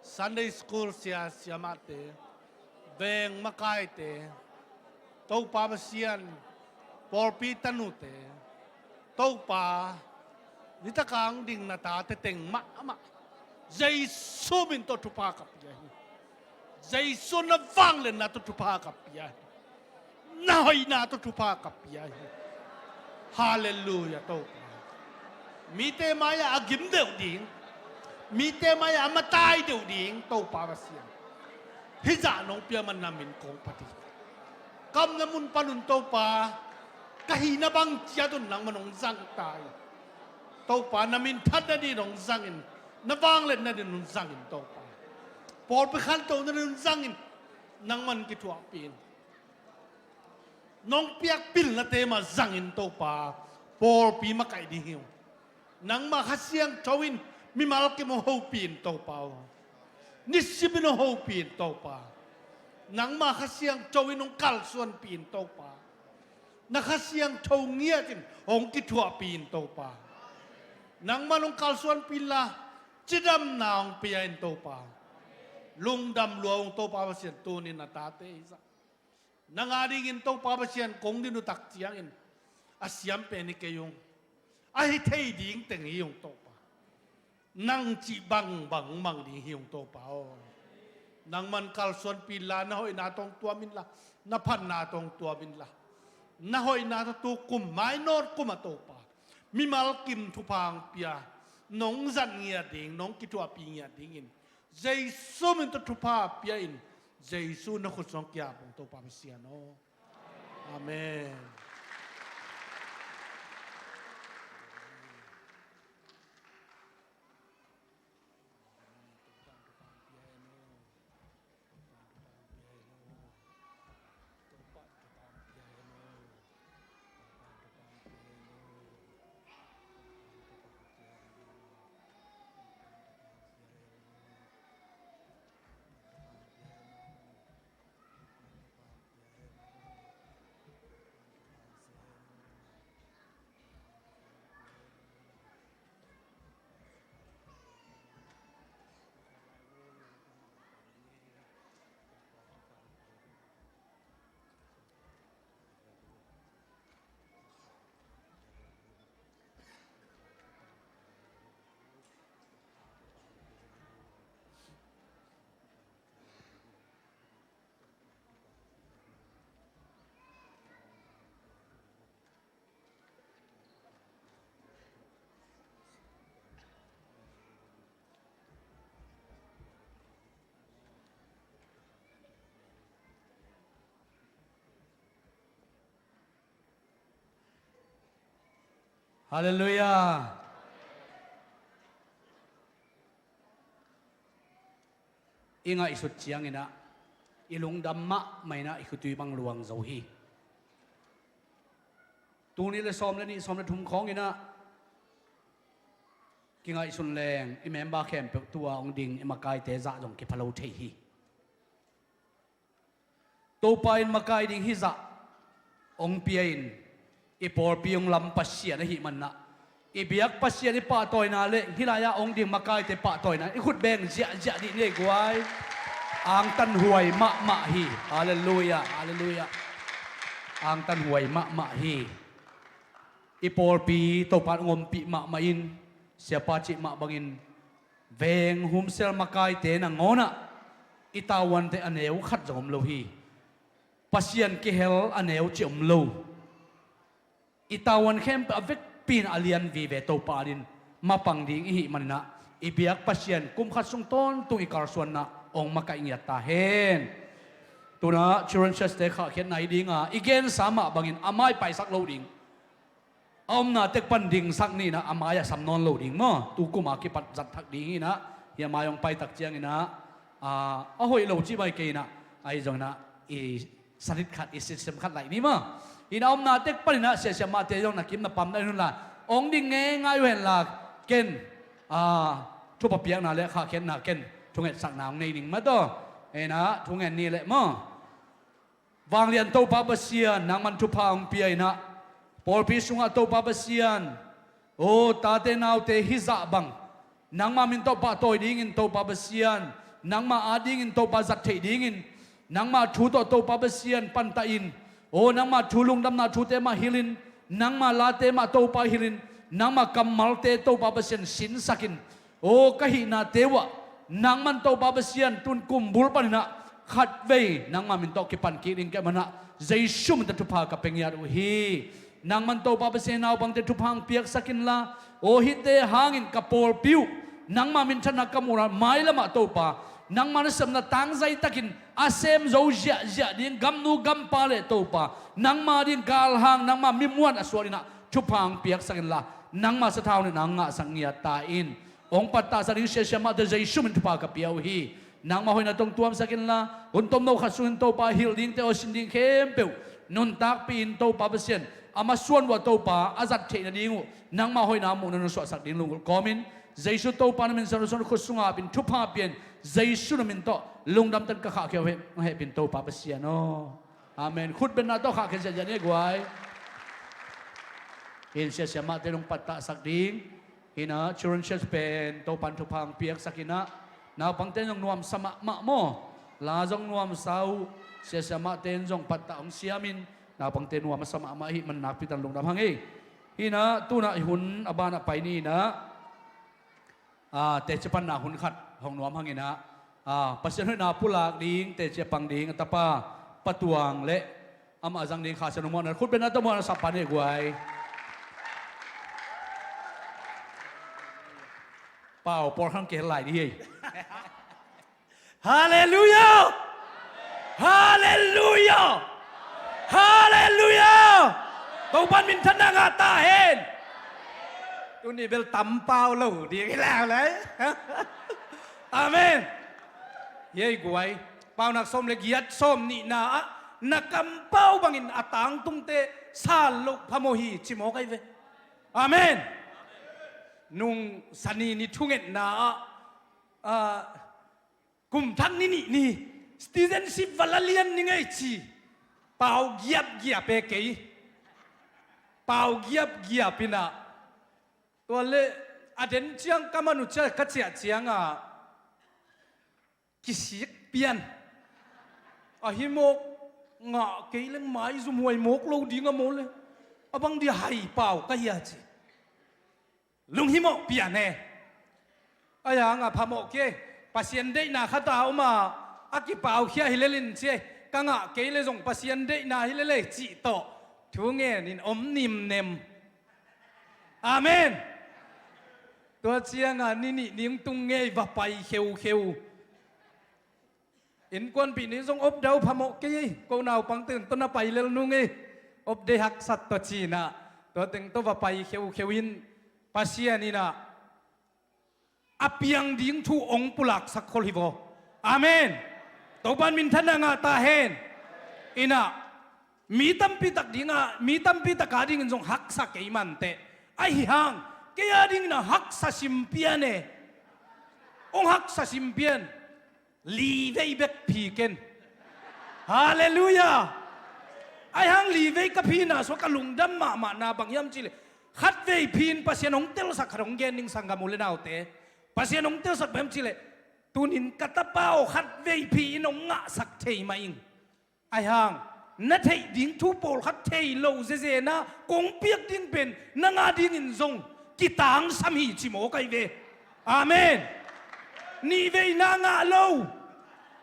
Sunday school sia siamahte, veng makaite, Topa Pasian, pawlpi tanute, Topa, nitaka hong ding na tate teng mahmah Jesu min tawh thupha ka pia hi. Jesu na vangliatna tawh thupha ka pia hi. Na hoihna tawh thupha ka pia hi. Halleluiah, Topa. Mite mai-ah a gim deuh ding, mite mai-ah a matai deuh ding, Topa Pasian, hih zah nong pia man na min kong phat hi. Ka omna mun panun Topa, ka hihna bang ciatun nangmah nong zang ta hi. Topa, na min phat nadin nong zangin, na vangliat nadin nong zangin Topa. Pawlpi khantoh nadin nong zangin, nangman kithuahpih in. Nong piak pilnate mah zangin Topa, pawlpi makaih ding hi ung. Nangmah Kha Siangtho in mimal kim hong hopih in Topa aw. Nisimin hong hopih in Topa. Nangmah Kha Siangtho in hong kalsuanpih in Topa. Na Kha Siangtho ngiatin hong kithuahpih in Topa. Nangman hong kalsuanpih inla, cidamna hong pia in Topa. Lungdam lua ung Topa Pasian, tuni-in na tate hi zah. Nang adingin Topa Pasian kong din uh tak ciangin a siam pen hi kei ung. A hi thei ding teng hi ung Topa. Nang cih bangbang mang ding hi ung Topa aw. Nangman kalsuanpih inla, na hoihna tawh hong tuam inla, na phatna tawh hong tuam inla, na hoihna tawh tu kum, mainawt kum ah Topa, mimal kim thupha hong pia, nong zat ngiat ding, nong kithuahpih ngiat dingin Jesu min tawh thupha pia in, Jesu na khut sung kiap ung Topa Pasian aw. Amen. Halleluiah. I ngaihsut cianginah i lungdam mahmah inah i khutui bang luang zo hi. Tuni le sawm le nih, sawm le thum khawnginah kingaihsun leng i member khempeuh tua hong ding i makaite zah zong kipha lo thei hi. Topa in makai ding hih zah hong pia in, i pawlpi hong lam Pasian ahih manah, i biak Pasian i pahtawina le hih lai-ah hong ding makaite pahtawina i khut beng ziahziah dih ni ei guai. Angtanhuai mahmah hi. Halleluiah, halleluiah. Angtanhuai mahmah hi. I pawlpi Topa in hong ompih mahmah in, siapa cih mah bangin veng humsel makaite nangawnah i tavuante a neu khat zong om lo hi. Pasian kihel a neu ci om lo. I tavuan khempeuh a vekpi in a lian vive Topa adin mapang ding i hih maninah i biak Pasian kum khat sung tawntung i kalsuanna hong makaih ngiat ta hen. Tunah Children's Church-te khahkhiatna hi dinga i gensa mah bangin a mai paisak lo ding. A omna tek pan dingsak ni inah a mai-ah sam nawn lo ding maw? Tu kum a kipat zat thak ding inah, hih a mai hong paitak cianginah, a, a hoih lo cih mai kei inah, ahi zonginah i salit khat, i sitsim khat laih ni maw? Inah a omna tek pan inah siasia mahte zong na kim na pam na in hunla hong ding ngeingai uh henla, ken, a, thupha piakna le khahkhiatna ken thungetsakna hong nei ning mataw. Inah thungen ni leh maw? Vanglian Topa Pasian, nangman thupha hong pia inah, pawlpi sungah Topa Pasian, Aw tate naute hih zah bang nangma min tawh pahtawi dingin Topa Pasian, nangma at dingin Topa zat theih dingin nangma thu tawh Topa Pasian pantah in, aw nangma thu lungdamna thute mah hilhin, nangma late mah Topa hilhin, nangma kammalte Topa Pasian sinsakin, aw ka hihnate uhah nangman Topa Pasian tun kumbul paninah khatvei nangma min tawh kipan kik ding kei manah Jesu min tawh thupha ka pia ngiat uh hi. Nangman Topa Pasian naupangte thupha hong piaksak inla, aw hihte hangin ka pawlpi uh nangma minthanna ka muhna mailamah Topa, nangma nasepna tangzaitakin a sem zo ziahziah ding gamnu gampa le Topa, nangma ding galhang nangma mimuan a sualinah thupha hong piaksak inla, nangma sathau nihna hong ngahsak ngiat ta in. Hong pattahsak ding siasia mahte Jesu min thupha ka pia uh hi. Nangma hoihna tawh hong tuamsak inla, hun tomno khat sungin Topa hilh dingte aw sin ding khempeuh nuntakpih in Topa Pasian, a masuan uhah Topa a zat theih nading uh nangma hoihna muhna nong suahsak ding lunggulh kawmin, Jesu Topa na min sangin khut sungah apin thupha pian, Jesu na min tawh lungdamtan ka khahkhia uh hehpin Topa Pasian aw. Amen. Khutbetna tawh khahkhia ziahziah ni guai. Hin siasia mahte nong pattahsak ding. Hinah children church pen Topan thupha hong piaksak inah, naupangte zong nuamsa mahmah maw? La zong nuamsa uh. Siasia mahte in zong pattah hong siamin naupangte nuamsa mahmah ahih man nakpitan lungdam hang ei. Hinah tunah i hun a banah pai ni inah, ah, teci panna hun khat hong nuam hanginah, ah, Pasian hoihna pulak ding teci a pang ding a tapa Pa Tuang le amah a zang ding Kha Sian hong muahna, khutbetna tawh muahna sap pan ei guai. Pau pawl khang kihel lai dih ei. Halleluiah! Halleluiah! Halleluiah! Topan minthanna ngah ta hen. Tuni bel tam pau lo ding hi lai lai. Amen. Ei guai, Paunak sawm le giat sawm nihna ah na kampau bangin a tangtungte sal loh phamawh hi ci mawk ahi ve. Amen. Nung Sani ni thungetna ah, ah, kum thak ni nih ni citizenship va la lian ni ngei ci. Pau giapgiap e kei. Pau giapgiap inah. Tua le a den ciang ka man uh ciah ka ciah ciangah kisik pian. A hi mawk ngah kei leng maizum huai mawk lo ding a maw le. A bang dia hai pau ka hia ci. Lunghimawh pian e. A yangah phamawh kei. Pasian deihna khata om a, a kipaukhia hi lelin ci e. Ka ngah kei le zong Pasian deihna hi lele cih tawh thu ngenin om nimnem. Amen. Tua ciangah ni nih ning tung ngei va pai kheukheu. Innkuanpih nih zong opdau phamawh kei ei. Ko naupangte tawh na pai lel nung ei. Opdei haksat tawh cinah tua teng tawh va pai kheukheu in Pasian inah a piang ding thu hong pulaksak khol hi vaw. Amen. Topan minthanna ngah ta hen. Inah mi tampi tak dingah, mi tampi tak a dingin zong haksa kei manteh. Ahi hang kei a dingin a haksa simpian e. Hong haksa simpian. Livei bek phi ken. Halleluiah. Ahi hang livei ka phina sua ka lungdam mahmahna bang hiam cihleh, khatvei phin Pasian hong telsak khat hong gen ning sanggam u le naute. Pasian hong telsak bang hiam cihleh, tunin ka tapa aw khatvei phi in hong ngahsak thei mah ing. Ahi hang na theih ding thu pawlkhat thei lo zezenah kong piak ding pen nang a dingin zong kitangsam hi ci mawk ahi ve. Amen. Nihveina ngah lo.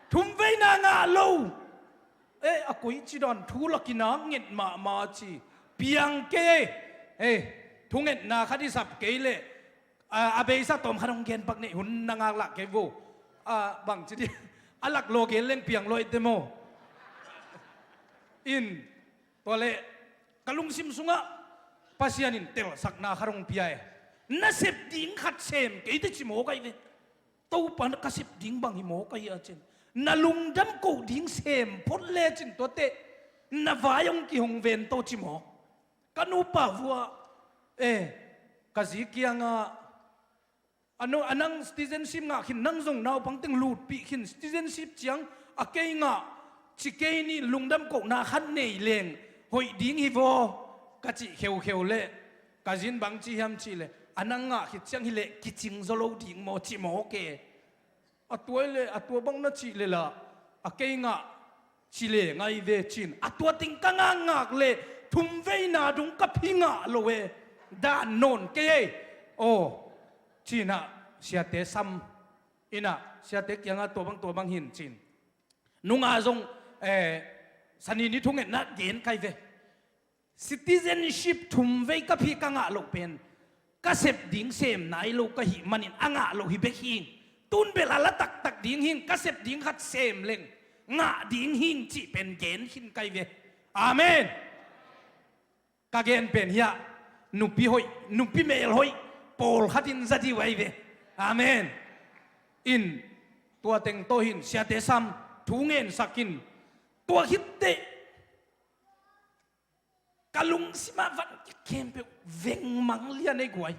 Thumveina ngah lo. Eh, a koici dan thu lakinak nget mahmah ci. Piang kei. Eh, thungetna khat i sap kei leh a, a beisa tawm khat hong gen pak neih hun na ngaklah kei vo. A, bangci dih a lak law gen leng piang luaite maw? In tua leh ka lungsim sungah Pasian in telsakna khat hong pia e. Na sep ding khat sem kei te ci mawk ahi ve. Topa ka sep ding bang hi mawk ahi a cin. Na lungdam koh ding sem phot le cin tuate na vai hong kihong ven to ci mawk. Ka nupa vua, eh, ka zi kiangah, a nu, a nang citizenship ngah khin nang zong naupang teng lutpih khin citizenship ciang a kei ngah ci kei nih lungdam kohna khat nei leng hoih ding hi vaw ka cih kheukheu leh Ka zi in bang ci hiam cih leh, a nang ngah khit ciang hi leh kicing zaw lo ding maw, ci mawk e. A tua hi leh, a tua bang na cih leh lah, a kei ngah ci leng ahi ve ci-in. A tua teng ka ngakngak leh, thumveina dong ka phi ngah lo e. Dah nawn kei e. Aw, ci-in ah, siate sam in ah, siate kiangah tua bang tua bang hi in ci-in. Nungah zong, eh, Sani ni thungetna gen ka hi ve. Citizenship thumvei ka phi ka ngah loh pen, ka sep ding sem nai lo ka hih manin a ngah loh hi bek hi ing. Tun bel a la taktak ding hi ing, ka sep ding khat sem leng ngah ding hi ing cih pen gen khin ka hi ve. Amen. Ka gen pen hiah, nupi hoih, nupi melhoih pawlkhat in za dih uh ahi ve. Amen. In, tua teng tawh hi in, siate sam, thu ngensak in, tua khit teh ka lungsim ah van kikhempeuh vengmang lian ei guai.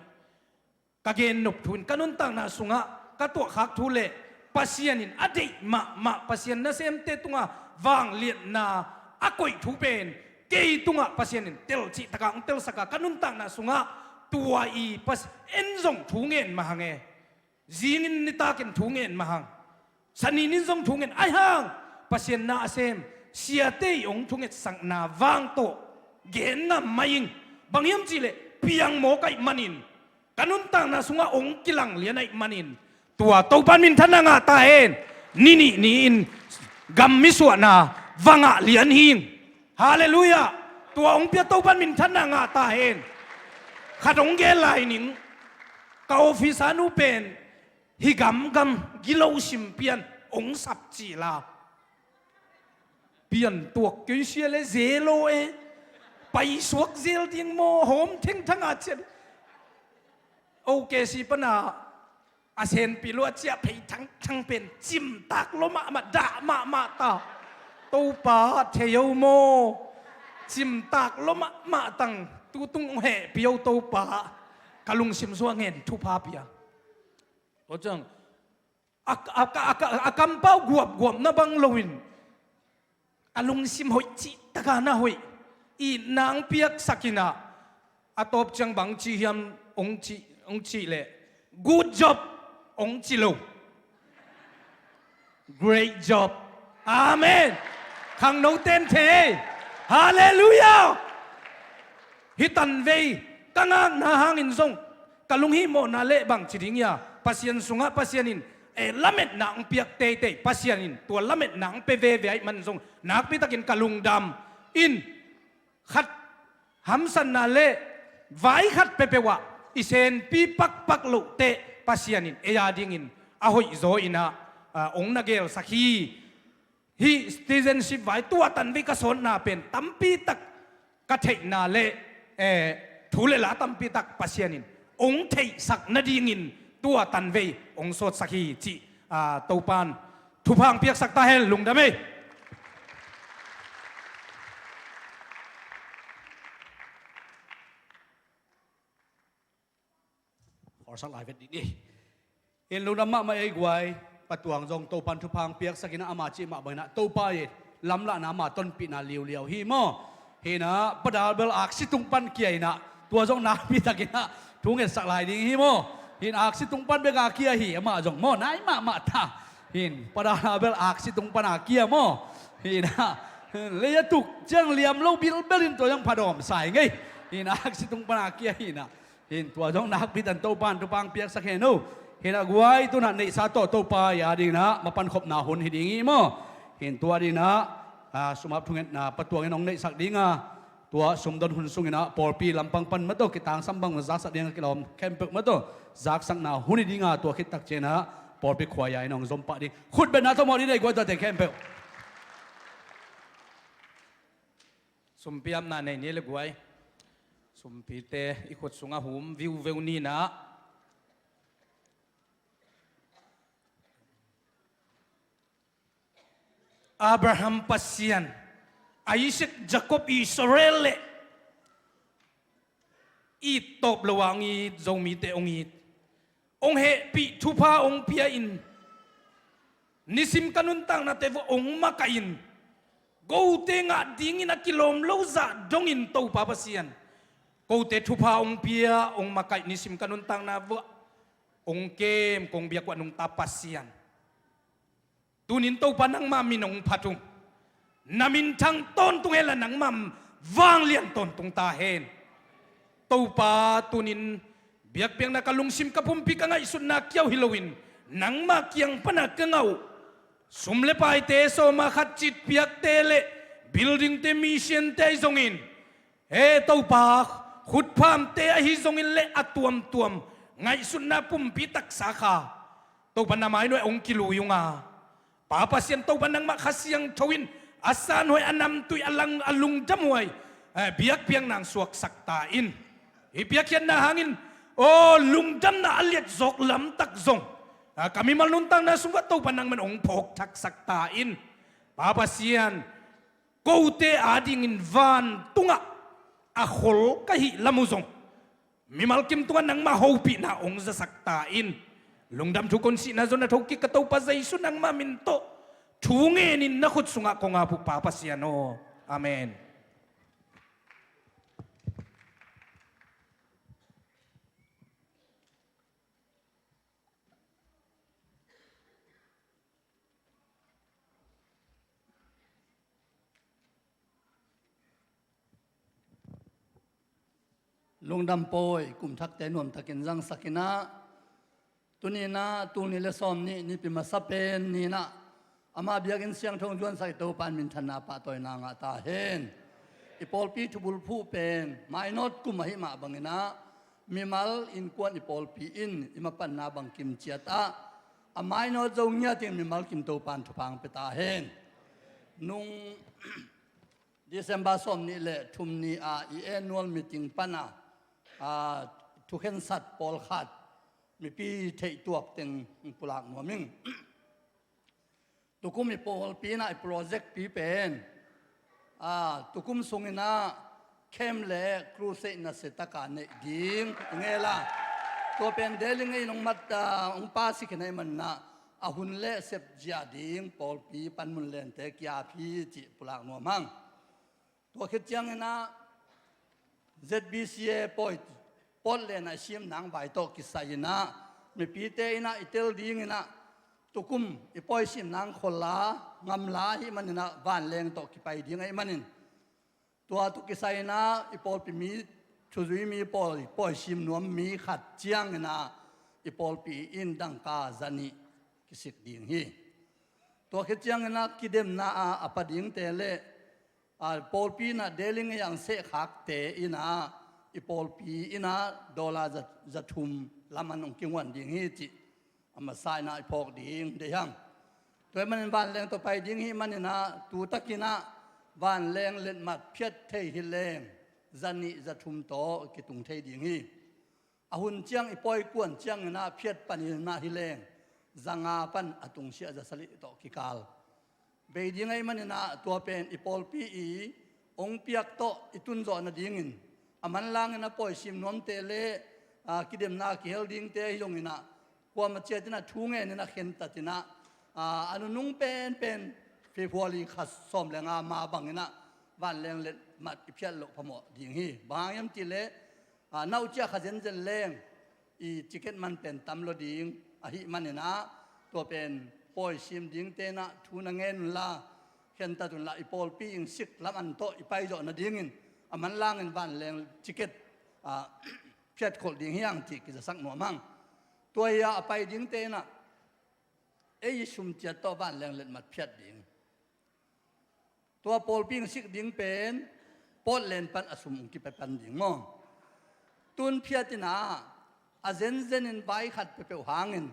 Ka gennop thu in ka nuntakna sungah ka tuahkhak thu leh Pasian in a deih mahmah Pasian nasemte tungah vangliatna a koih thu pen kei tungah Pasian in telcih takah hong telsak a, ka nuntakna sungah tua i Pas-, en zong thu ngen mah hang e. Zingin nitakin thu ngen mah hang. Sani nin zong thu ngen ahi hang. Pasian na a sem siate i hong thungetsakna vang tawh gen ngam mah ing. Bang hiam cih leh piang mawk ahih manin, ka nuntakna sungah hong kilang lian ahih manin, tua Topan minthanna ngah ta hen. Ni nih ni-in gam misuahna va ngah lian hi ing. Halleluiah. Tua hong pia Topan minthanna ngah ta hen. Khat hong gen lai ning. Ka office a nu pen, hih gamgam gilo sim pian hong sap cih la. Pian tuak kei sia le zelo e. Paisuak zel ding maw, hawm thengthang a cian. O K C pana a senpi lua ciah phei thangthang pen cimtak lua mahmah, dah mahmah ta. Topa thei o maw. Cimtak lua mahmah tang, tutung hong hehpih o Topa. Ka lungsim sua ngen thupha pia. Aw ciang, a, a, a, a, a kampau guapguapna bang loin, a lungsim hoih cih taka na hoih, itna hong piaksak in ah, a tawp ciang bang ci hiam hong ci, hong cih leh, good job hong ci lo. Great job. Amen. Khangno ten thei. Halleluiah. Hih tanvei ka ngakna hangin zong ka lunghihmawhna leh bang ci ding hia, Pasian sungah Pasian in, eh, lametna hong piak teitei, Pasian in tua lametna hong pia veve ahih man zong nakpitakin ka lungdam. In, khat hamsatna leh vai khat peuhpeuh ah i senpi pakpak loh teh Pasian in ei a dingin a hoihzaw in ah, ah, hong na gelsak hi. Hih citizenship vai tua tanvei ka sawtna pen tampitak ka theihna leh, eh, thu le la tampitak Pasian in hong theihsak nadingin tua tanvei hong sawtsak hi cih, ah, Topan thupha hong piaksak ta hen. Lungdam ei. Khawlsak lai vet dih ni. In lungdam mahmah ei guai, Pa Tuang zong Topan thupha hong piaksak in ah ama cih mah bang in ah Topa in lamlahna ama tonpihna liuliau hi maw. Hi in ah Pa Dal bel aksi tung pan kia in ah tua zong nakpitak in ah thu ngetsak lai ding hi maw. Hi in aksi tung pan bek a kia hi amah zong maw, nai mahmah ta. Hi in Pa Dal bel aksi tung pan a kia maw. Hi in ah lei a tuk ciang liam lo bilbel in tua zong phadawm sa ing ei. Hi in aksi tung pan a kia hi in ah. Hi in tua zong nakpi tan Topan thupha hong piaksak hen o. Hi in ah guai tu in ah neihsa tawh Topa i a ding in ah mapankhopna hun hi ding hi maw. Hi in tua ding in ah, ah, sumap thungetna Pa Tuang in hong neihsak ding a, tua sumdon hun sung in ah pawlpi lampang pan mah tawh kitangsam bang zaksak ding a kilawm khempeuh mah tawh zaksakna hun hi ding a, tua khit tak ciang in ah pawlpi khuaia in hong zom pah ding. Khutbetna tawh mawh ding nei guai tuate khempeuh. Sumpi apna nei ni le guai. Sumpite i khut sungah hum viuveu ni in ah. Abraham Pasian, Isaac, Jacob, Israel le i tawp lo a hong it Zomite hong it, hong hehpih thupha hong pia in, nisim ka nuntaknate vua hong makaih in, gote ngah dingin a kilawm lo zah dongin Topa Pasian, Kote thupha hong pia, hong makaih nisim ka nuntakna vuah hong kem, kong biak uh a nungta Pasian, tunin Topa nangmah min hong phat ung. Na minthang tawntung hen la nangmah vanglian tawntung ta hen. Topa, tunin biakpiakna ka lungsim, ka pumpi, ka ngaihsutna kiau hi loin nangmah kiang pana ka ngah uh sum le paite, sawma khat citpiakte le buildingte, missionte ahi zongin, he Topa, khutphamte ahi zongin le a tuamtuam ngaihsutna pumpi taksa kha Topa na mai nuai hong kilui ung a, Pa Pasian Topa nangmah Kha Siangtho in a sanhuai, a namtui, a lang, a lungdamhuai, eh, biakpiakna hong suaksak ta in. Hih piakkhiatna hangin, aw, lungdamna a liatzawk lamtak zong, ah, ka mimal nuntakna sungah Topa nangman hong phawkthaksak ta in. Pa Pasian, kote adingin vantungah a khol ka hih lam uh zong mimal kim tungah nangmah hopihna hong zasak ta in. Lungdam thu kong sihna zong a thokik ka Topa Jesu nangmah min tawh thu ngenin na khut sungah kong ap uh, Pa Pasian aw. Amen. Lungdam pawi, kum thakte nuamtakin zangsak in ah, tuni in ah, tul nih le sawm nih, Nipi masa pen ni in ah, ama biakinn siangtho hong zuansak i Topa in minthanna pahtawina ngah ta hen. I pawlpi thubulphuh pen mainawt kum ahih mah bangin ah, mimal innkuan i pawlpi in i mapanna bangkim ciat ah, a mainawt zo ngiat in mimal kim Topa in thupha hong pia ta hen. Nung December sawm nih le thum ni-a i annual meeting pana, aa, thukhensat pawlkhat mipi theihtuak teng pulak nuam ing. Tukum i pawlpi in ah i project pi pen, aa, tukum sungin ah camp le crusade nasia taka neih ding i ngel a. Tua pen Delhi ngei in hong mat, aa, hong pass hi khin ahih manin ah, a hun le sep zia ding pawlpi panmun lente ki-ap hi cih pulak nuam hang. Tua khit ciangin ah Z B C A pawi pawt lenna i simna vai tawh kisai in ah, mipite in ah i tel dingin ah, tukum i pawi simna khol la, ngam la ahih manin ah, vanleng tawh kipai ding ahih manin, tua tawh kisai in ah i pawlpi mi, thuzui mi pawi, pawi sim nuam mi khat ciangin ah, i pawlpi in dangka zanih kisik ding hi. Tua khit ciangin ah kidemna a, a pa dingte le, aa, pawlpi in ah Delhi ngei a hong sehkhakte in ah i pawlpi in ah dollar za, za thum lam an hong kinguan ding hi cih a masa in ah i phawk ding deih hang. Tua ahih manin vanleng tawh pai ding ahih manin ah, tu takin ah vanleng letmat phiat thei hi leng, zanih za thum tawh kitung thei ding hi. A hun ciang i pawi kuan ciangin ah phiat panin ah hi leng, za nga pan a tungsiah za sagih tawh kikal bei ding ahih manin ah, tua pen i pawlpi i hong piak tawh i tun zawh nadingin, a manlangin ah pawi sim nuamte le, aa, kidemna kihel dingte ahi zongin ah, kuamah ciat in ah thu ngen in ah khentat in ah, aa, a nunung penpen February kha sawm le nga ma bangin ah vanleng letmat i phiat loh phamawh ding hi. Bang hang hiam cih leh, aa, nauh ciah kha zenzen leng i ticket man pen tam lo ding ahih manin ah, tua pen pawi sim dingte in ah thu na ngen unla, khentat unla, i pawlpi in sik lam an tawh i pai zawh nadingin, a manlangin vanleng ticket, aa, phiat kholh ding hi hang cih kizasak nuam hang. Tua hi a, a pai dingte in ah ei i sum ciat tawh vanleng letmat phiat ding. Tua pawlpi in sik ding pen Portland pan a sum hong kipe pan ding maw. Tun phiat in ah, a zenzen in vai khat peuhpeuh hangin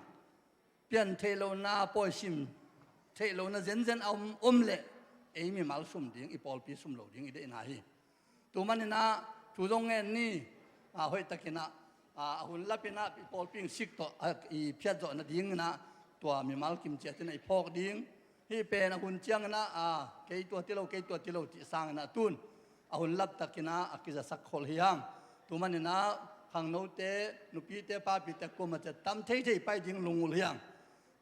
pian theih lohna, pawi sim theih lohna zenzen a om, om leh ei mimal sum ding, i pawlpi sum lo ding i deihna hi. Tu manin ah thu zong ngen ni, aa, hoih takin ah, aa, a hun lap in ah i pawlpi in sik tawh, aa, i phiat zawh nadingin ah tua mimal kim ciat in ah i phawk ding. Hih pen a hun ciangin ah, aa, kei tua ti lo, kei tua ti lo cih sangin ah tun a hun lap takin ah a kizasak kholh hi hang. Tu manin ah khangnote, nupite, papite kuamah ciat tam theithei pai ding lunggulh hi hang.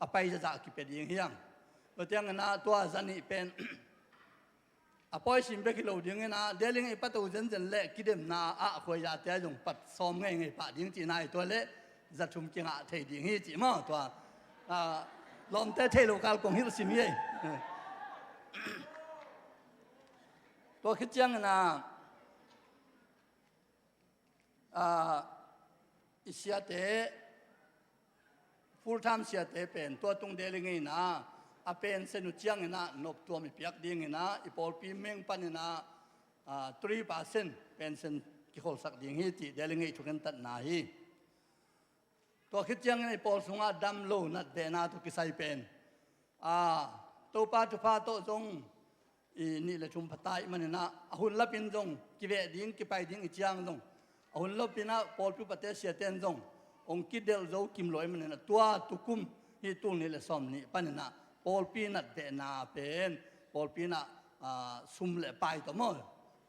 A pai zahzah kipia ding hi hang. Tua ciangin ah tua zanih pen a pawi sim bek hi lo ding in ah, Delhi ngei pato zenzen le kidemna ah khuaizate zong pat sawm ngeingei pah ding cihna hi. Tua le za thum kingah thei ding hi cih maw tua. Ah, lawmte thei lo kal kong hilh sim hi ei. Tua khit ciangin ah, ah, i siate, full time siate pen tua tung Delhi ngei in ah, a pension uh ciangin ah noptuam i piak dingin ah, i pawlpi meng panin ah, ah, three percent pension kikholsak ding hi cih Delhi ngei thukhentatna hi. Tua khit ciangin i pawl sungah dam lo natvehna tawh kisai pen, ah, Topa thupha tawh zong i nih le thum pha ta ahih manin ah, a hun lapin zong kiveh ding, kipai ding i ciang zong, a hun lapin ah pawlpi upate siate in zong hong kidelh zo kim lo ahih manin ah, tua tukum hih tul nih le sawm nih panin ah pawlpi natvehna pen, pawlpi in ah, ah, sum le pai tawh maw,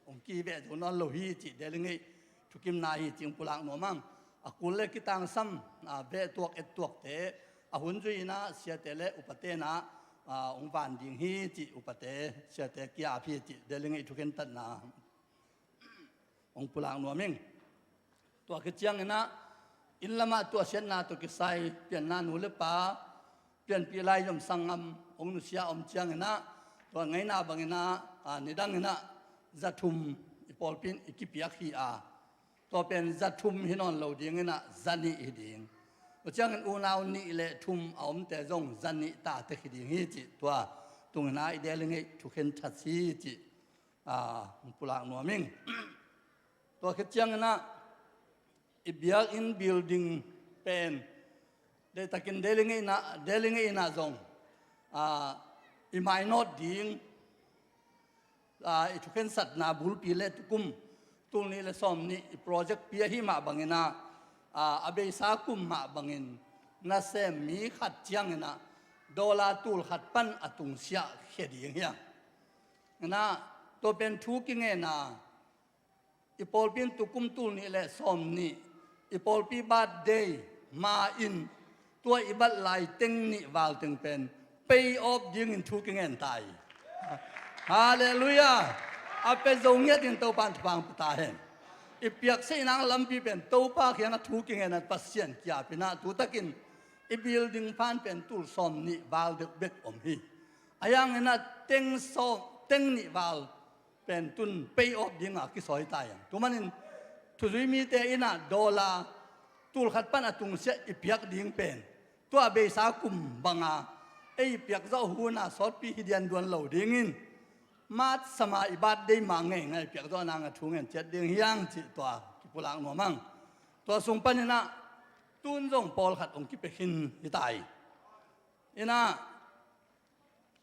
hong kiveh zo nawn lo hi cih Delhi ngei thukimna hi cih hong pulak nuam ang. A kul le kitangsam, ah, veh tuak et tuakte, a hun zui in ah siate le upate in ah, ah, hong van ding hi cih upate, siate ki-ap hi cih Delhi ngei thukhentatna hong pulak nuam ing. Tua khit ciangin ah, inn lamah tuahsiatna tawh kisai, pianna nu le pa, pianpih lai zom sanggam hong nusia om ciangin ah, tua ngeina bangin ah, ah, nidangin ah za thum i pawlpi in i kipiak hi a, tua pen za thum hi nawn lo dingin ah za nih hi ding. Tua ciangin unau nih le thum a omte zong za nih ta tek hi ding hi cih tua tungin ah i Delhi ngei thukhen that hi cih, ah, hong pulak nuam ing. Tua khit ciangin ah i biakinn building pen deihtakin Delhi ngei in ah, Delhi ngei in ah zong, ah, i mainawt ding, ah, i thukhensatna bulpi le tukum tul nih le sawm nih i project pi ahih mah bangin ah, ah, a beisa kum mah bangin nasem mi khat ciangin ah dollar tul khat pan a tungsiah khia ding hi a. Ina, tua pen thu kingen a, i pawlpi in tukum tul nih le sawm nih, i pawlpi birthday ma in tua i bat lai teng nih val teng pen pay off dingin thu kingen ta hi. Halleluiah. A pia zo ngiatin Topa in thupha hong pia ta hen. I piaksaihna lampi pen Topa kiangah thu kingen a, Pasian ki-ap in ah, tutakin i building phan pen tul sawm nih val deuh bek om hi. A hi hangin ah teng sawm, teng nih val pen tun pay off ding a kisawi ta hi hang. Tua manin thuzui mite in ah dollar tul khat pan a tungsiah i piak ding pen tua beisa kum banga ei i piak zawh hun a sawtpi hi dianduan lo dingin, March sama i birthday ma ngeingai i piak zawh nang a thu ngen ciat ding hi hang cih tua kipulak nuam ang. Tua sung panin ah tun zong pawlkhat hong kipia khin hi ta hi. Ina,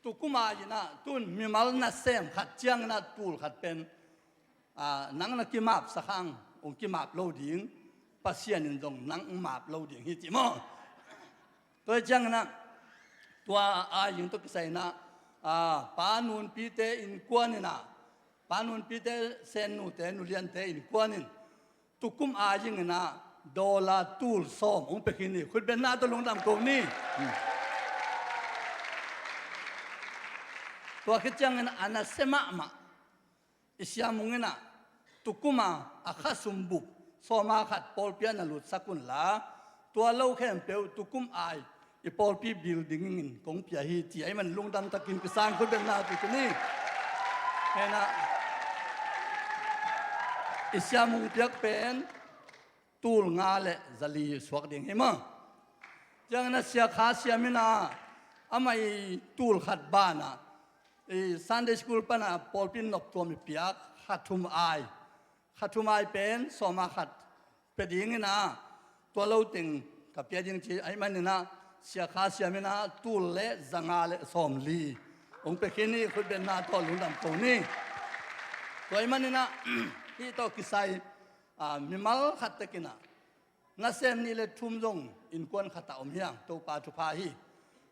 tukum a in ah tun mimal nasem khat ciangin ah tul khat pen, ah, nang na kimapsak hang hong kimap lo ding, Pasian in zong nang hong map lo ding hi cih maw. Tua hi ciangin ah tua a in tawh kisai in ah, ah, Pa Nunpite innkuan in ah, Pa Nunpite Sennute nuliante innkuan in tukum a in ah dollar tul sawm hong pia khin hi. Khutbenna tawh lungdam ko ni. Tua khit ciangin a nasia mahmah i Sia Mung in ah tukum a a kha sum bup sawm a khat pawlpi ah na lutsak un la, tua lo khempeuh tukum a i pawlpi building in kong pia hi ci ahih man lungdam takin kisang khutbenna tawh ko ni. Ina, i Sia Mung piak pen tul nga le za li suak ding hi maw. Ciangin a Sia Kha Siam in ah amah i tul khat ban ah i Sunday school pan a pawlpi in noptuam i piak kha thum ai, kha thum ai pen sawm a khat pia dingin ah tua lo teng ka pia ding ci ahih manin ah Sia Kha Siam in ah tul le za nga le sawm li hong pia khin hi. Khutbenna tawh lungdam ko ni. Tua ahih manin ah hih tawh kisai, ah, mimal khat tekin ah nasem nih le thum zong innkuan khat ah om hi hang, Topa thupha hi.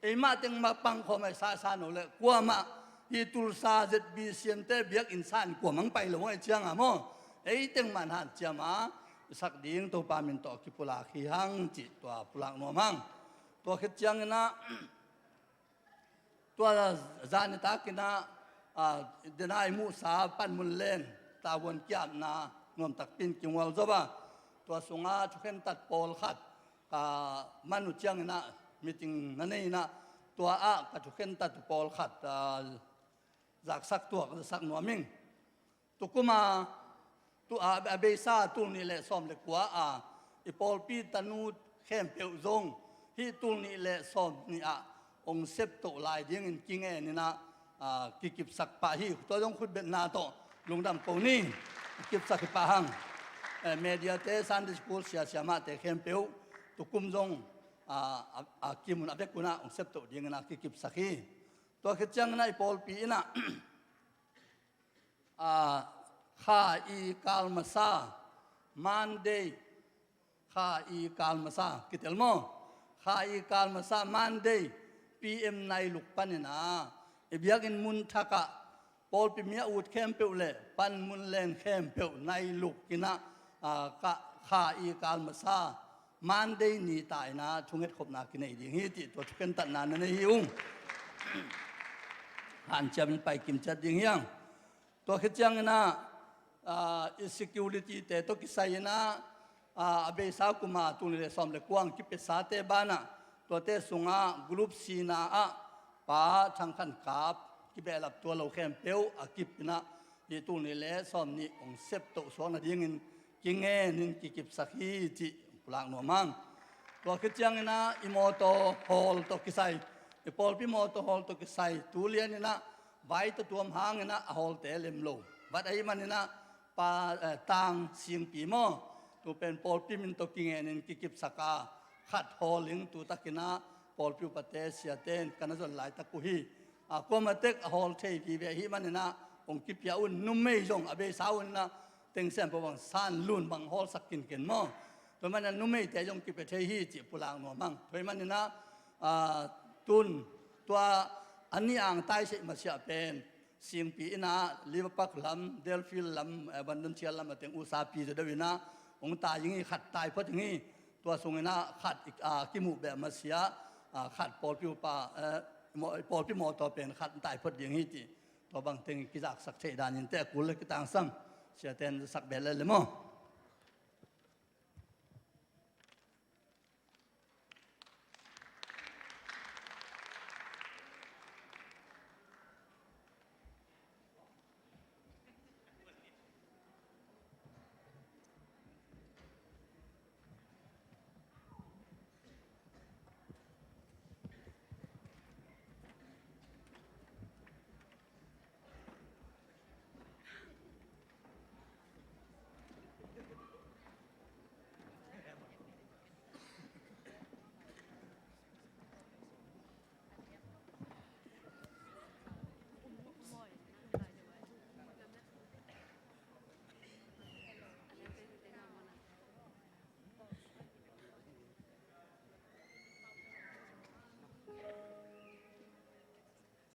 Eimah teng mah pang khawm a i sasa no le kuamah hih Tulsa Z B C M te biakinn sa in kuamah hong pai lo ahih ciang a maw, ei teng mah in hanciam a i sak ding Topa min tawh kipulak hi hang cih tua pulak nuam hang. Tua khit ciangin ah tua zan nitak in ah, Dena i muhsa panmun len tavuan kiapna nuamtakpi in kingual zo a, tua sungah thukhentat pawlkhat ka man uh cianginah meeting na nei inah tua ah ka thukhentat uh pawlkhat zaksak tuak zasak nuam ing. Tukuma tu a beisa tul nih le sawm le kua a i pawlpi tanu khempeuh zong hih tul nih le sawm nih ah hong septoh lai dingin kingen inah kikipsak pah hi. Tua zong khutbetna tawh lungdam ko ni. Kipsak hi pah hang. Mediate, Sunday school siasia mahte khempeuh tukum zong a kimun a vekunah hong septoh dingin a kikipsak hi. Tua khit cianginah i pawlpi inah kha i kal masa, Monday, kha i kal masa kitel maw? Kha i kal masa Monday P M nai luk paninah i biakinn mun thakah pawlpi mi a ut khempeuh le panmun len khempeuh nai luk inah kha i kal masa Monday ni ta inah thungetkhopna kinei ding hi ti tua thukhentatna na nei hi ung. Hanciam in paikim ciat ding hiang. Tua khit cianginah i security te tawh kisai inah a beisa kuma tul nih le sawm le kuang kipiasate banah tuate sungah group C na ah Pa Thang Khan Kap kibehlap tua lo khempeuh a kip inah hih tul nih le sawm nih hong septoh suak nadingin kingen in kikipsak hi cih pulak nuam hang. Tua khit cianginah i mawtaw hawl tawh kisai, i pawlpi mawtaw hawl tawh kisai tu lian inah vai tawh tuam hanginah a hawlte lem lo vat ahih maninah Pa Tang Singpi maw, tu pen pawlpi min tawh kingen in kikipsak a khat hawl ing. Tutakinah pawlpi upate siate in ka na zon laitak uh hi. Kuamah tek a hawl thei vive ahih maninah hong kipia un. Numei zong a beisa un inah tengsiam pawh bang san lun bang hawlsak kinken maw? Tua maninah numeite zong kipia thei hi cih pulak nuam hang. Tua ahih maninah tun tua a ni ang taiseih masiah pen Singpi inah Liverpool lam, Delfield lam, Vandonthial lam a teng usapi zaw deuh inah hong tai ing hi. Khat tai phot ing hi. Tua sunginah khat kimuh beh masiah khat pawlpi upa, pawlpi mawtaw pen khat tai phot ding hi ti. Tua bangteng kizaksak theih danin te a kul le kitangsam siate in sak beh le le maw?